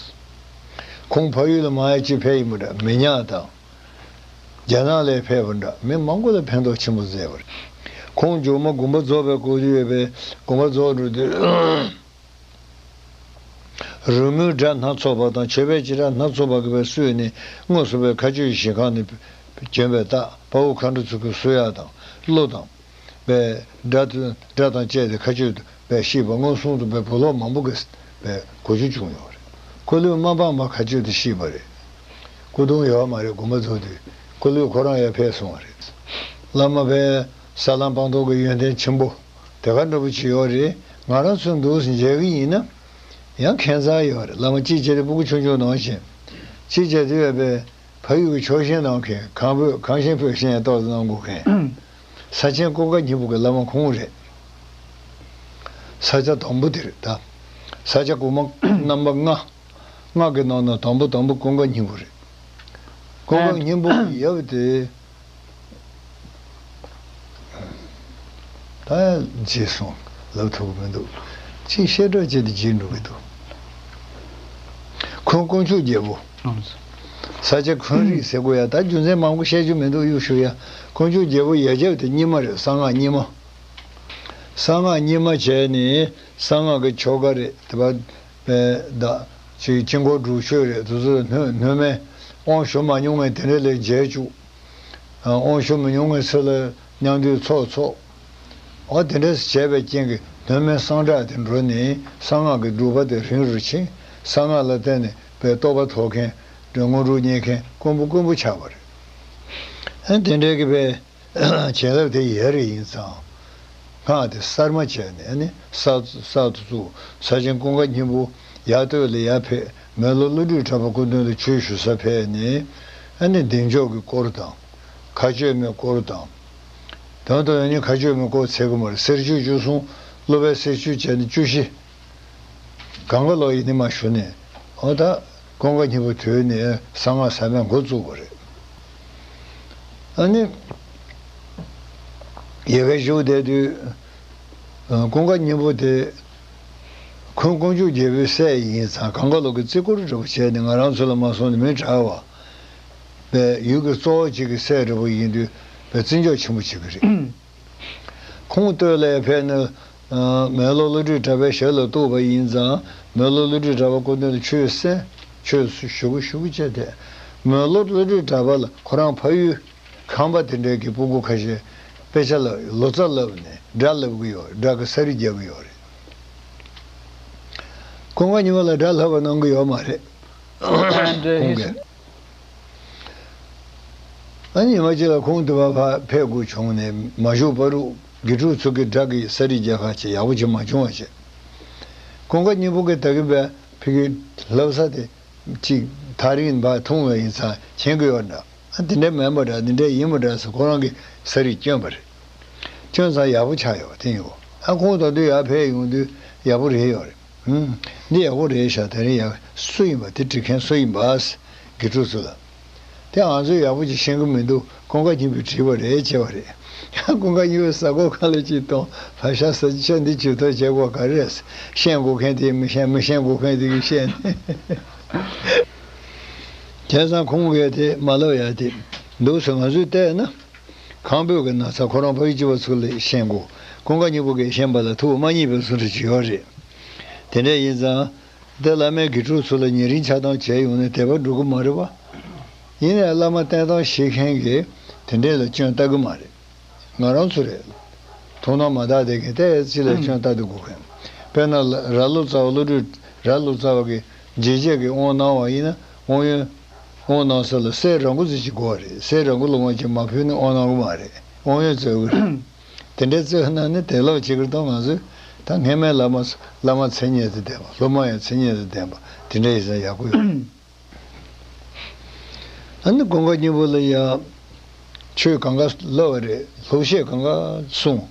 ཁོང་ཕ་ཡུལ་ལ་མང་ཡ་གཅིག་ཕེབས་ཡིན་པ་འདྲ། མི་ཉག་དང་། རྒྱ་ནག་ལ་ཕེབས་པ་འདྲ། མི་མང་པོ་ལ་ཕན་ཐོགས་ཆེན་པོ་མཛད་པ་རེད། ཁོང་མཇུག་མ་དགོངས་པ་རྫོགས་པའི་སྐབས་དུས་ཡོད་པའི་དགོངས་པ་རྫོགས་འགྲོ་དུས། རོལ་མོའི་སྒྲ་སྣ་ཚོགས་པ་དང་མཆོད་པའི་བྱེ་བྲག་སྣ་ཚོགས་པ་གིས་བསུས་ནས་དངོས་སུ་བའི་མཁའ་སྤྱོད་ཀྱི་ཞིང་ཁམས་ནས་བྱོན་པའི་རྟགས། དཔའ་བོ་མཁའ་འགྲོ་ཚོ་གིས་བསུ་ཡག་དང་གླུ་དང་། པའི་སྒྲ་དང་སྒྲ་དང་བཅས་ཏེ་མཁའ་སྤྱོད་དུ་པའི་ཤེས་པ་མངོན་སུམ་དུ་པའི་བུ་སློབ་མང་པོ་གིས་པའི་གོ་རྒྱུ་བྱུང་ཡོད་རེད། སྐུ་ལུས་མ་སྤངས་པར་མཁའ་སྤྱོད་དུ་ཤེས་པ་རེད། སྐུ་གདུང་ཡོད་མ་རེད། དགོངས་པ་རྫོགས་དུས་སྐུ་ལུས་ཁོ་རང་ཡར་ཕེབས་སོང་བ་རེད། བླ་མ་པའི་ས་ལམ་སྤངས་རྟོགས་ཀྱི་ཡོན་ཏན་ཆེན་པོ་དེ་ག་འདྲ་པོ་ཅིག་ཡོད་རེད། ང་རང་ཚོས་འདུག་སེ་མཇལ་གི་ཡིན་ན་ཡང་ཁྱད་མཚར་ཡོད་རེད། བླ་མ་གཅིག་བྱས་ཏེ་སྤུ་གུ་ཆུང་ཆུང་ནང་བཞིན་གཅིག་བྱས་ཏེ་ཡོད་པའི། ཕ་ཡུལ་གྱི་ཕྱོགས་ཞེན་གནང་མཁན། གངས་བོད་གངས་ཞེན་བོད་ཞེན་ཏོག་ཙམ་གནང་དགོས་མཁན། ས་ཆེན་ཀུན་དགའ་སྙིང་པོ་གི་བླ་མ་ཁོང་རེད། ས་ཆ་དང་པོ་དེ་རེད་ད། ས་ཆ་གོང་མ་རྣམ་པ་ལྔ། ལྔ་གི་ནང་ན་དང་པོ་དང་པོ་ཀུན་དགའ་སྙིང་པོ་རེད། ཀུན་དགའ་སྙིང་པོ་གི་ཡབ་དེ། ད་རྗེས་སོང་། ལབ་ཐུབ་ཀྱི་མི་འདུག་ཅིག་བཤད་གྲྭ་བྱས་ཏེ་བརྗེད་འགྲོ་གི་འདུག་ཁོང་དཀོན་མཆོག་རྒྱལ་པོ། ཨང་། ས་སྐྱ་འཁོན་རིགས་ཟེར་དགོས་ཡ། ད་རྒྱུ་མཚན་མང་པོ་བཤད་རྒྱུ་མི་འདུག་གཡུག་ཞུ་ཡ། དཀོན་མཆོག་རྒྱལ་པོ་ཡ་རྒྱབ་དེ་རྙིང་མ་རེད། གསང་སྔགས་རྙིང་མ། གསང་སྔགས་རྙིང་མ་བྱས་ནས་གསང་སྔགས་ཀྱི་ཆོ་ག་རེད་དེ་བ། པའི་བདག་ཅིག་དཀྱིལ་འཁོར་སྒྲུབ་མཆོད་རེད། དེ་ཚོ་སྣོད་སྣོད་མེད་དབང་ཞུ་མ་མྱོང་མཁན་དེ་འདྲ་ལས་མཇལ་བཅུག་དབང་ཞུ་མི་མྱོང་མཁན་ཚོ་ལ་མཉམ་འདུས་ཚོགས་འཚོགས། འོ་དེ་འདྲ་བྱས་པའི་རྐྱེན་གྱིས་སྣོད་མེད་གསང་གྲགས་དེ་འགྲོ་ནས་གསང་སྔགས་ཀྱི་སྒྲུབ་པ་དེ་རིམ་རུ་ཕྱིན། གསང་སྔགས་ལ་བརྟེན་ནས་པའི་རྟོགས་པ་ཐོབ་མཁན་དངོས་གྲུབ་བརྙེས་མཁན་དཀོན་པོ་དཀོན་པོ་ཆགས་པ་རེད། ཨ་དེ་འདྲའི་གི་པའི། བྱིན་རླབས་དེ་ཡོད་རེད། ཡིན་ཙང་། སྔགས་དེ་གསར་མ་བྱས་ནས་ཨ་ནི་གསར་གསར་དུ་བཙུགས། ས་ཆེན་ཀུན་དགའ་སྙིང་པོ་ཡར་སྟོད་ལ་ཡར་ཕེབས། མེ་ལོང་ཀླུ་སྒྲུབ་གྲགས་པ་སྐུ་མདུན་ལ་ཆོས་ཞུ་ས་ཕེབས་ནས། ཨ་ནི་བདེ་མཆོག་གི་སྐོར་དང་། མཁའ་སྤྱོད་མའི་སྐོར་དང་། དོན་དུ་ཡང་ནི་མཁའ་སྤྱོད་མའི་སྐོར་འཚོལ་གི་མ་རེད། གསེར་ཆོས་བཅུ་གསུམ། སློབ་པའི་གསེར་ཆོས་བྱས་ནས་བཅུ་བཞི། གང་ག་ལོ་ཡིན་ནི་མ་ཞུ་ནས། འོ་ད་ཀུན་དགའ་སྙིང་པོ་དུས་ནས་གསང་སྔགས་ཟབ་མོ་འགོ་བཙུགས་པ་རེད། ཨ་ནི། ཡ་གི་བཞུགས་བསྡད་དུས། ཀུན་དགའ་སྙིང་པོ་དེ། ཁོང་དཀོན་མཆོག་རྒྱལ་པོའི་སྲས་ཡིན་ཙང་གང་ག་ལོ་གི་བརྩི་བཀུར་འདྲ་པོ་བྱས་ནས་ང་རང་ཚོ་ལ་མ་སོང་ནས་མི་གྲགས་པ། པའི་ཡུལ་གྱི་གཙོ་བོ་གཅིག་གི་སྲས་འདྲ་པོ་ཡིན་དུས་པའི་བརྩི་འཇོག་ཆེན་པོ་བྱེད་ཀྱི་རེད། ཁོང་སྟོད་ལ་ཕེབས་ནས། མེ་ལོང་ཀླུ་སྒྲུབ་གྲགས་པའི་ཞབས་ལ་གཏུགས་པ་ཡིན་ཙང་། མེ་ལོང་ཀླུ་སྒྲུབ་གྲགས་པ་སྐུ་མདུན་དུ་ཆོས་གསན། ཆོས་ཞུ་གི་ཞུ་གི་བྱས་ཏེ། མེ་ལོང་ཀླུ་སྒྲུབ་གྲགས་པ་ལ་ཁོ་རང་ཕ་ཡུལ་ཁམས་པ་དེ་འདྲའི་གི་སྤུ་གུ་ཁ་ཤས་དཔེ་ཆ་ལ་ལོ་ཙཱ་བསླབས་ནས་སྒྲ་བསླབ་གི་ཡོད། སྒྲ་གི་ས་རིས་རྒྱག་གི་ཡོད་རེད། ཀུན་དགའ་སྙིང་པོ་ལ་སྒྲ་བསླབ་པ་གནང་གི་ཡོད་མ་རེད། ཁོང་གིས། ཨ་ཉི་མ་གཅིག་ལ་ཁོང་དུ་བ་ཕ་ཕེབས་དགོས་བྱུང་ནས་མ་བཞུགས་བར་དུ་དགེ་ཕྲུག་ཚོ་གི་སྒྲ་གི་ས་རིས་རྒྱག་ཁ་ཆེ་ཡག་པོ་ཅིག་མ་བྱུང་བ་བྱས། ཀུན་དགའ་སྙིང་པོ་གི་ད་གི་བས་ཕ་གི་བསླབ་ས་དེ་གཅིག་ཐག་རིང་བ་མཐོང་བ་ཡིན་ཙང་མཁྱེན་གི་ཡོད་འདྲ། ཨ་དེ་འདྲ་མིན་པ་འདྲ། དེ་འདྲ་ཡིན་པ་འདྲ་ཟེར་ཁོ་རང་གི་ས་རིས་བསྐྱོན་པ་རེད། བསྐྱོན་ཙང་ཡག་པོ་ཆགས་ཡོད་དེ་ཡིན་གོ། ཨ་ཁོང་ད་དུང་ཡར་ཕེབས་ཡོང་དུས་ཡག་པོ་རེད་ཡོད་རེད། ཧུམ། འདི་ཡག་པོ་རེད་ཤག་དེ་རིང་ཡག་སུ་ཡིན་པ་དེ་འབྲི་མཁན་སུ་ཡིན་པ། དགེ་ཕྲུག་ཚོ་ལ། དེ་ང་ཚོས་ཡག་པོ་ཅིག་ཤེས་ཀྱི་མི་འདུག་ཀུན་དགའ་སྙིང་པོས་བྲིས་པ་རེད་བྱས་པ་རེད། ཀུན་དགའ་སྙིང་པོས་ས་གོ་ཁ་ལ་ཅིག་གཏོང་། ཕ་ཤ་ས་ཆ་འདི་ཇུས་གཏོགས་བྱེད་དགོས་ག་རེ་རེད། ཤེས་དགོས་མཁན་དེ་མི་ཤེས། མི་ཤེས་དགོས་མཁན་དེ་གི་ཤེས་ནས། བྱས་ཙང་ཁོང་གིས་དེ་མ་ལབ་ཡ་དེ་འདུག་ཟེར་ང་ཚོས་བལྟས་ན། ཁམས་བོད་ཀྱི་ན་ཚ་ཁོ་རང་ཕ་ཡུལ་སྤྱི་པ་ཚོ་ལ་ཤེས་དགོས། ཀུན་དགའ་སྙིང་པོ་གིས་ཤེས་པ་ལ་ཐུགས་མ་མཉེས་པའི་བཟོ་འདྲ་ཅིག་ཡོད་རེད། དེ་འདྲ་ཡིན་ཙང་། འདི་བླ་མའི་དགེ་ཕྲུག་ཚོ་ལ་ཉེ་རིང་ཆགས་སྡང་བྱས་ཡོང་ན་དད་པ་འགྲོ་གི་མ་རེད་པ། ཡིན་ནའི་བླ་མ་བསྟེན་སྟངས་ཤེས་མཁན་གྱིས་དེ་འདྲས་ལ་སྐྱོན་བཏགས་གི་མ་རེད། ང་རང་ཚོ་རེད། མཐོང་སྣང་མ་དག་བསྡད་མཁན་དེ་ཅི་ལ་སྐྱོན་བཏགས་སྡོད་དགོས་མཁན། དཔེར་ན་ར་ལོ་ཙཱ་བ་བློ་གྲོས། ར་ལོ་ཙཱ་བ་གིས་རྗེས་བྱེད་ཀྱི་དབང་གནང་བ་ཡིན་ན་དབང་ཡོན། དབང་གནང་ས་ལ་གསེར་ར་མགོ་ཙམ་ཅིག་དགོས་པ་རེད། གསེར་ར་མགོ་ལོ་མ་ཅིག་མ་ཕུལ་ན་དབང་གནང་གི་མ་རེད། དབང་ཡོན་སྩོལ་གི་རེད། དེ་འདྲའི་རྩོད་ན་ནི་དེ་ལོག་བྱེད་ཀྱི་རེད། ང་ཚོས་ད་སྔས་མའི་བླ་མ། བླ་མ་མཚན་སྙན་དུ་ལྡན་པ། སློབ་མ་ཡང་མཚན་སྙན་དུ་ལྡན་པ་དེ་འདྲ་ཡིན་ཙང་ཡག་པོ་ཡོད། ཨ་ནི་ཀུན་དགའ་སྙིང་པོ་ལ་ཡང་ ཆོས་གང་ག་བསླབ་པ་རེད། སློབ་བཤད་གང་ག་གསུངས།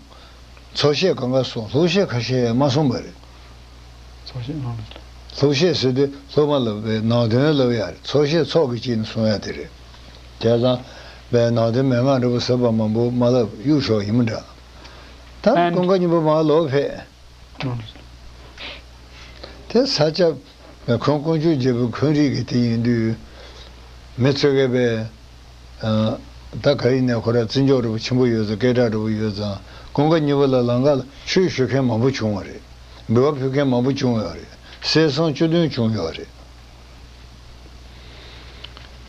ཚོགས་བཤད་གང་ག་གསུངས། སློབ་བཤད་ཁ་ཤས་མ་གསུངས་པ་རེད། ཚོགས་བཤད་ཨང་། སློབ་བཤད་ཟེར་དུས་སློབ་མ་ལ་བའི་ནང་དོན་ལབ་ཡ་རེད། ཚོགས་བཤད་ཚོགས་ཀྱི་དཀྱིལ་ནས་གསུང་ཡ་དེ་རེད། བྱས་ཙང་བའི་ནང་དོན་མན་ངག་འདྲ་པོ་ཟབ་པ་མང་པོ་མ་ལབ་གཡུག་ཞོག་ཡིན་མི་འདྲ། ད་ཨན། ཀུན་དགའ་སྙིང་པོ་མར་ལོག་ཕེབས། ཨང་། དེ་ས་སྐྱ་འཁོན་དཀོན་མཆོག་རྒྱལ་པོའི་འཁོན་རིགས་ཀྱི་དེ་ཡིན་དུས། མི་ཚོ་གས་པས། ད་ག་ཡིན་ནའི་ཁོ་ར་བརྩི་འཇོག་འདྲ་པོ་ཆེན་པོ་ཡོད་ཙང་སྐད་གྲགས་འདྲ་པོ་ཡོད་ཙང་ཀུན་དགའ་སྙིང་པོ་ལ་ལམ་ཁ་ལ་ཆོས་ཞུ་མཁན་མང་པོ་བྱུང་བ་རེད། འབུལ་བ་ཕུལ་མཁན་མང་པོ་བྱུང་ཡོད་རེད། གསེར་སྲང་བཅུ་བདུན་བྱུང་ཡོད་རེད།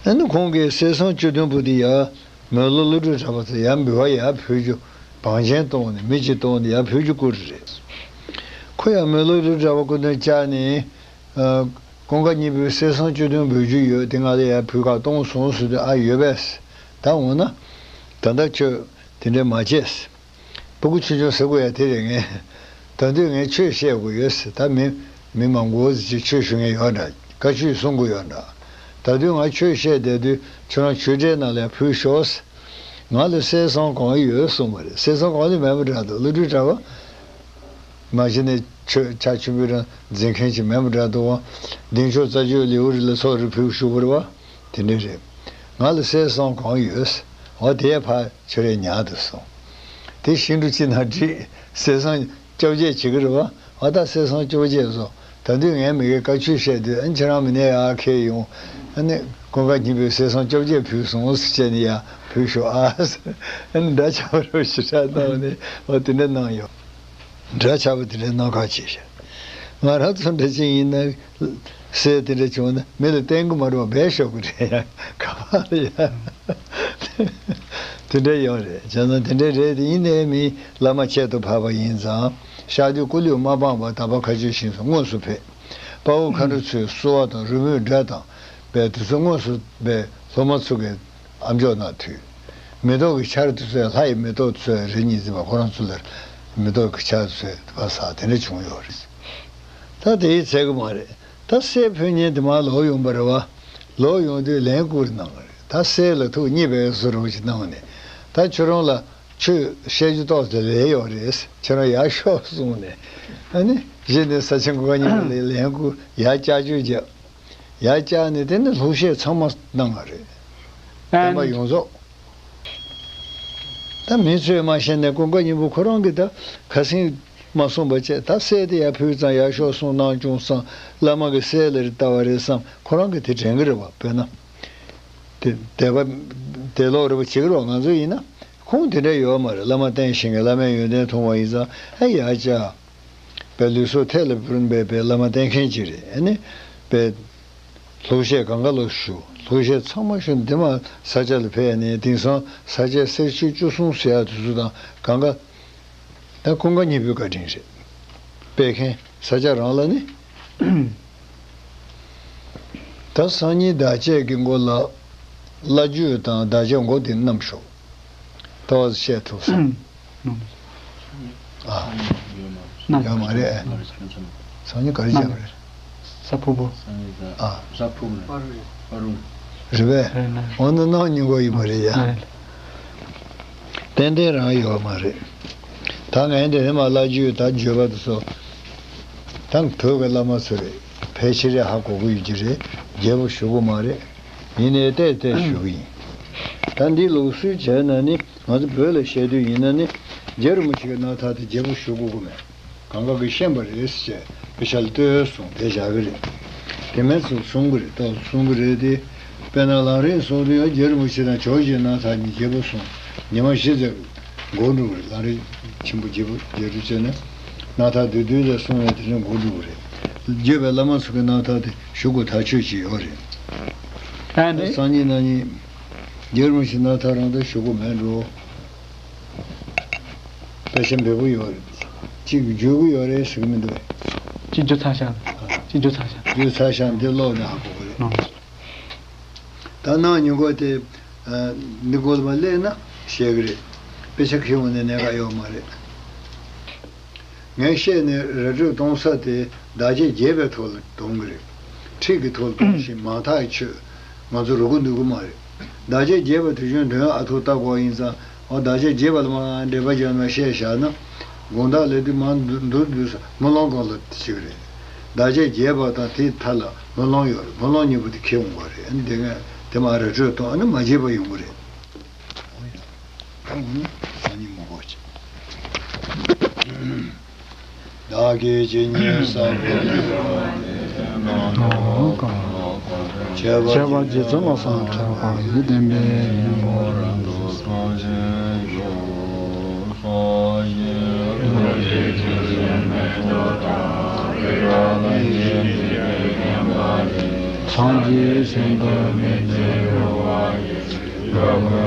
ཨ་ནི་ཁོང་གིས་གསེར་སྲང་བཅུ་བདུན་པོ་དེ་ཡ། མོན་ལུགས་ཀླུ་སྒྲུབ་གྲྭ་པ་ཚོ་ཡར་འབུལ་བ་ཡར་ཕུལ་རྒྱུ། བང་ཆེན་བཏོན་ནས་མི་གཅིག་བཏོན་ནས་ཡར་ཕུལ་རྒྱུ་བསྐུར་རེད། ཁོ་ཡང་མོན་ལུགས་ཀླུ་སྒྲུབ་གྲྭ་པ་སྐུ་མདུན་བཅར་ནས། ཨ། ཀུན་དགའ་སྙིང་པོའི་གསེར་སྲང་བཅུ་བདུན་འབུལ་རྒྱུ་ཡོད་དེ་ང་ལ་ཡར་ཕུལ་ཁ་གཏོང་སོང་ཟེར་དུས་ཨ་ཡོད་པས། ད་འོ་ན། ད་ལྟ་ཁྱོད་དེ་འདྲས་མ་བྱས། སྤུ་གུ་ཆུང་ཆུང་ཟེར་དགོས་ཡ་དེ་རེད་ངས། ད་དུང་ངས་ཆོས་བཤད་དགོས་ཡོད་ཟེར། ད་མི་མི་མང་པོ་ཅིག་ཆོས་ཞུ་མཁན་ཡོད་འདྲ། བཀའ་ཆོས་གསུང་དགོས་ཡོད་འདྲ། ད་དུང་ང་ཆོས་བཤད་བསྡད་དུས་ཁྱོད་རང་ཆོས་གྲལ་ནང་ལ་ཕུལ་ཤོག་ཟེར། ང་ལ་གསེར་སྲང་གང་ཡོད་གསུངས་པ་རེད། གསེར་སྲང་གང་ལ་མེད་པ་འདྲ་འདུག་ཀླུ་སྒྲུབ་གྲྭ་པ། མ་གཞི་ནས་ཆོས་ཕྱག་ཆེན་པོའི་རང་འཛིན་མཁན་ཅིག་མེད་པ་འདྲ་འདུག་བ། གདན་ཤོག་རྩ་རྒྱུད་ལེའུ་རེ་ལ་ཚོགས་རེ་ཕུལ་ཞུ་བ་རེད་བ། དེ་འདྲ་རེད། ང་ལ་གསེར་སྲང་གང་ཡོད། འོ་དེ་ཕར་ཁྱོད་རས་ཉར་དུ་སོང་། དེ་ཤིང་འབྲུ་ཅིག་ནང་བསྒྲིགས། གསེར་སྲང་བཅོ་བརྒྱད་བྱེད་ཀྱི་རེད་བ། འོ་ད་གསེར་སྲང་བཅོ་བརྒྱད་བཟོ། ད་དུང་ངས་མི་དགེ་བཀའ་ཆོས་བཤད་དུས་ཨ་ཁྱེད་རང་མི་ནས་ཡར་འཁྱེར་ཡོང་། ཨ་ནི་ཀུན་དགའ་སྙིང་པོས་གསེར་སྲང་བཅོ་བརྒྱད་ཕུལ་སོང་ཟེར་བྱས་ནས་ཡར་ཕུལ་ཤོག་ཨ་ཟེར། ཨ་ནི་འདྲ་ཆགས་པ་རེད་ཞེ་དྲག་གནང་ནས་འོ་དེ་འདྲ་གནང་ཡོད། འདྲ་ཆགས་པ་དེ་འདྲའི་གནང་ཁག་ཅིག་རེད། ང་རང་ཚོ་འདྲ་ཅིག་ཡིན་ན། གསེར་དེ་འདྲ་བྱུང་ན་མི་ལ་བསྟན་གི་མ་རེད་བ། སྦས་ཤོག་གི་རེད་ཡ། ག་པར་ཡ། དེ་འདྲ་ཡོད་རེད། བྱས་ཙང་དེ་འདྲ་རེད་དེ་ཡིན་ནའི་མི་བླ་མ་ཁྱད་དུ་འཕགས་པ་ཡིན་ཙང་། ཤར་དུས་སྐུ་ལུས་མ་སྤངས་པར་དམ་པ་མཁའ་སྤྱོད་ཞིང་དུ་དངོས་སུ་ཕེབས། དཔའ་བོ་མཁའ་འགྲོ་ཚོས་བསུ་བ་དང་རོལ་མོའི་སྒྲ་དང་། པའི་དུས་ཚོད་དངོས་སུ་པའི་སློབ་མ་ཚོ་གི་ཨ་མཆོག་ན་དུས། མེ་ཏོག་གི་ཆར་དུ་ཚོས་ལྷ་ཡི་མེ་ཏོག་ཚོས་རེ་གཉིས་ཟིན་པ་ཁོ་རང་ཚོ་ལ་མེ་ཏོག་གི་ཆར་ཚོས་བ་ས་དེ་འདྲ་བྱུང་ཡོད་རེད། ད་དེའི་ཚད་གི་མ་རེད། ད་གསེར་ཕུལ་མཁན་དེ་མར་ལོག་ཡོང་པ་རེད་བ། ལོག་ཡོང་དུས་ལན་བསྐུར་གནང་བ་རེད། ད་གསེར་ལ་ཐུགས་མཉེས་པའི་བཟོ་འདྲ་ཞིག་གནང་ནས། ད་ཁྱོད་རང་ལ་ཆོས་བཤད་རྒྱུ་ཏོག་ཙམ་ལས་ཡོད་རེད། ཁྱོད་རང་ཡར་ཤོག་གསུངས་ནས། ཨ་ནི་གཞི་ནས་ས་ཆེན་གོ་ག་གཉིས་པ་ལ་ལན་བསྐུར་ཡར་བསྐྱར་བཅོས་བརྒྱབ། ཡར་བཅར་ནས་དེ་ནི་སློབ་བཤད་ཚང་མ་གནང་བ་རེད། བསྟན་པ་ཡོངས་རྫོགས། ད་མི་ཚོས་མ་ཤེས་ནས་ཀུན་དགའ་སྙིང་པོ་ཁོ་རང་གིས་ད་ཁ་སེང་མ་གསུངས་པ་བྱས། ད་གསེར་དེ་ཡར་ཕུལ་ཙང་ཡར་ཤོག་གསུངས་གནང་བྱུང་བསམ། བླ་མ་གི་གསེར་ལ་རེ་ལྟ་བ་རེད་བསམ། ཁོ་རང་གིས་དེ་དྲན་གི་རེད་བ། དཔེར་ན། དེ་དད་པ་དད་ལོག་རེད་བ། བྱེད་ཀྱི་རེད་བ། ང་ཚོ་ཡིན་ན་ཁུངས་དེ་འདྲ་ཡོད་མ་རེད། བླ་མ་བསྟེན་ཤེས་མཁན་བླ་མའི་ཡོན་ཏན་མཐོང་བ་ཡིན་ཙང་ཨེ་ཡར་བཅར། པའི་ལུས་སྲོག་ཐད་ལ་བུར་འབད་པའི་བླ་མ་བསྟེན་མཁན་ཅིག་རེད། ཨ་ནི་པའི་སློབ་བཤད་གང་ག་ལོ་ཞུ། སློབ་བཤད་ཚང་མ་ཞུ་འདི་མ་ས་ཆ་ལ་ཕེབས་ནས་དེང་སང་ས་ཆ་གསེར་ཆོས་བཅུ་གསུམ་ཟེར་ཡ་དེ་ཚོ་དང་གང་ག་ད་ཀུན་དགའ་སྙིང་པོའི་བཀའ་དྲིན་རེད། སྤེལ་མཁན་ས་ཆ་རང་ལ་ནི། ད་སང་ཉིན་བདག་བསྐྱེད་ཀྱི་མགོ་ལ་བླ་བརྒྱུད་དང་བདག་བསྐྱེད་མགོ་དེ་བསྣམས་ཤོག་ཏོག་ཙམ་བཤད་ཐུབ་སོང་། ཨ། ཡོད་མ་རེད། སང་ཉིན་ག་རེ་བྱས་པ་རེད། གཟའ་ཕུར་བུ། ཨ། གཟའ་ཕུར་བུ་རེད། རེད་པས། འོ་ན་གནངས་ཉིན་གོ་ཡིན་པ་རེད་ཡ། ཏན་ཏན་རང་ཡོད་མ་རེད། ད་ངས་འདི་ནས་མ་བླ་བརྒྱུད་ད་བརྒྱུད་པ་དེ་ཚོ། ད་བོད་ཀྱི་བླ་མ་ཚོ་རེད། ཕལ་ཆེར་ཧ་གོ་གི་ཡོད་ཀྱི་རེད། རྒྱས་པོ་ཞུ་གི་མ་རེད། ཡིན་ནའི་ཏོག་ཙམ་ཞུ་གི་ཡིན། ད་འདི་ལུགས་སྲོལ་བྱས་ན་ནི་ང་ཚོ་བོད་ལ་བཤད་དུས་ཡིན་ན་ནི་རྗེ་རིན་པོ་ཆེ་གི་རྣམ་ཐར་དེ་རྒྱས་པོ་ཞུ་དགོས་ཀྱི་མེད། གང་ག་གིས་ཤེས་པ་རེད་ཟེར་བྱས་དཔེ་ཆ་ལ་ལྟོས་གསུངས་དེ་བཞག་གི་རེད། དེ་མིན་ཚོ་གསུང་གི་རེད། ཏོག་ཙམ་གསུང་གི་རེད་དེ། དཔེར་ན་ལམ་རིམ་གསུང་དུས་ཡང་རྗེ་རིན་པོ་ཆེ་དང་ཇོ་བོ་རྗེའི་རྣམ་ཐར་གཉིས་རྒྱས་པོ་གསུངས། ཉི་མ་བཞི་ཙམ་འགོར་འགྲོ་གི་རེད། ལམ་རིམ་ཆེན་པོ་རྒྱས་པོ་རྒྱས་པོ་བྱས་ན། རྣམ་ཐར་བསྡུས་བསྡུས་ལ་གསུངས་ནས་དེ་ནས་འགོར་འགྲོ་གི་རེད། བརྒྱུད་པའི་བླ་མ་ཚོ་གི་རྣམ་ཐར་དེ་ཞུ་དགོས་ཐག་ཆོད་ཅིག་ཡོད་རེད། ཨ་ནི། སང་ཉིན་གནངས་ཉིན་རྗེ་རིན་པོ་ཆེའི་རྣམ་ཐར་རང་དེ་ཞུ་དགོས་མེད་འགྲོ། དཔེ་ཆ་འབེལ་པོ་ཡོད་རེད། གཅིག་བརྗོད་ཀྱི་ཡོད་རེད་ཟེར་གྱི་མི་འདུག་གཅིག་བརྗོད་ཚར་ཤག་གཅིག་བརྗོད་ཚར་ཤག་བརྗོད་ཚར་ཤག་འདི་ཀློག་ནས་ཧ་གོ་གི་རེད། ཨ། ད་གནངས་ཉིན་གོ་དེ། ཨ། འདི་འགོ་ལ་མ་སླེབས་ན་བཤད་གི་རེད། དཔེ་ཆ་ཁྱེར་འོང་ནས་གནད་འགག་ཡོད་མ་རེད། ངས་བཤད་ནས་ར་སྤྲོད་གཏོང་ས་དེ་བདག་བསྐྱེད་རྒྱས་པའི་ཐོག་ལ་གཏོང་གི་རེད། ཁྲིད་ཀྱི་ཐོག་ལ་གཏོང་ཞིང་མང་ཐག་ཆོད། ང་ཚོ་རོ་ཁུ་ནུས་ཀྱི་མ་རེད། བདག་ཅག་རྒྱས་པ་དེ་བཞིན་དོན་ཨ་ཐུར་ལྟ་དགོས་ཡིན་ཙང་། འོ་བདག་ཅག་རྒྱས་པ་ལ་མར་འགྲེལ་པ་རྒྱག་ནས་བཤད་བཞག་ན། དགོངས་དག་ལས་དེ་མར་འདུག་འདུག་འདུག་ས་སྨོན་ལམ་སྒང་ལ་དེ་ཅིག་རེད། བདག་ཅག་རྒྱས་པ་དང་དེའི་མཐའ་ལ་སྨོན་ལམ་ཡོད་རེད། སྨོན་ལམ་གཉིས་པོ་དེ་ཁེལ་འོང་བ་རེད། ཨ་ནི་དེ་ངས་དེ་མར་ར་སྤྲོད་གཏོང་། ཨ་ནི་མ་རྒྱས་པ་ཡོང་གི་རེད། འོ་ཡ། ད་འོ་ན་ད་ནི་མ་གོ་ཅི། བདག་གིས་ཇི་སྙེད་བསགས་པའི་ནོ་གང་། ཁྱད་པར་རྗེ་བཙུན་བློ་བཟང་གྲགས་པ་ཡི་བསྟན་པའི་ཡིད་མོ་རབ་ཏུ་གསལ་ཞིང་གཟུགས་སོགས་ཀྱི། སངས་རྒྱས་ཤིན་ཏུ་མི་མཇེད་རུ་བ་ཡི།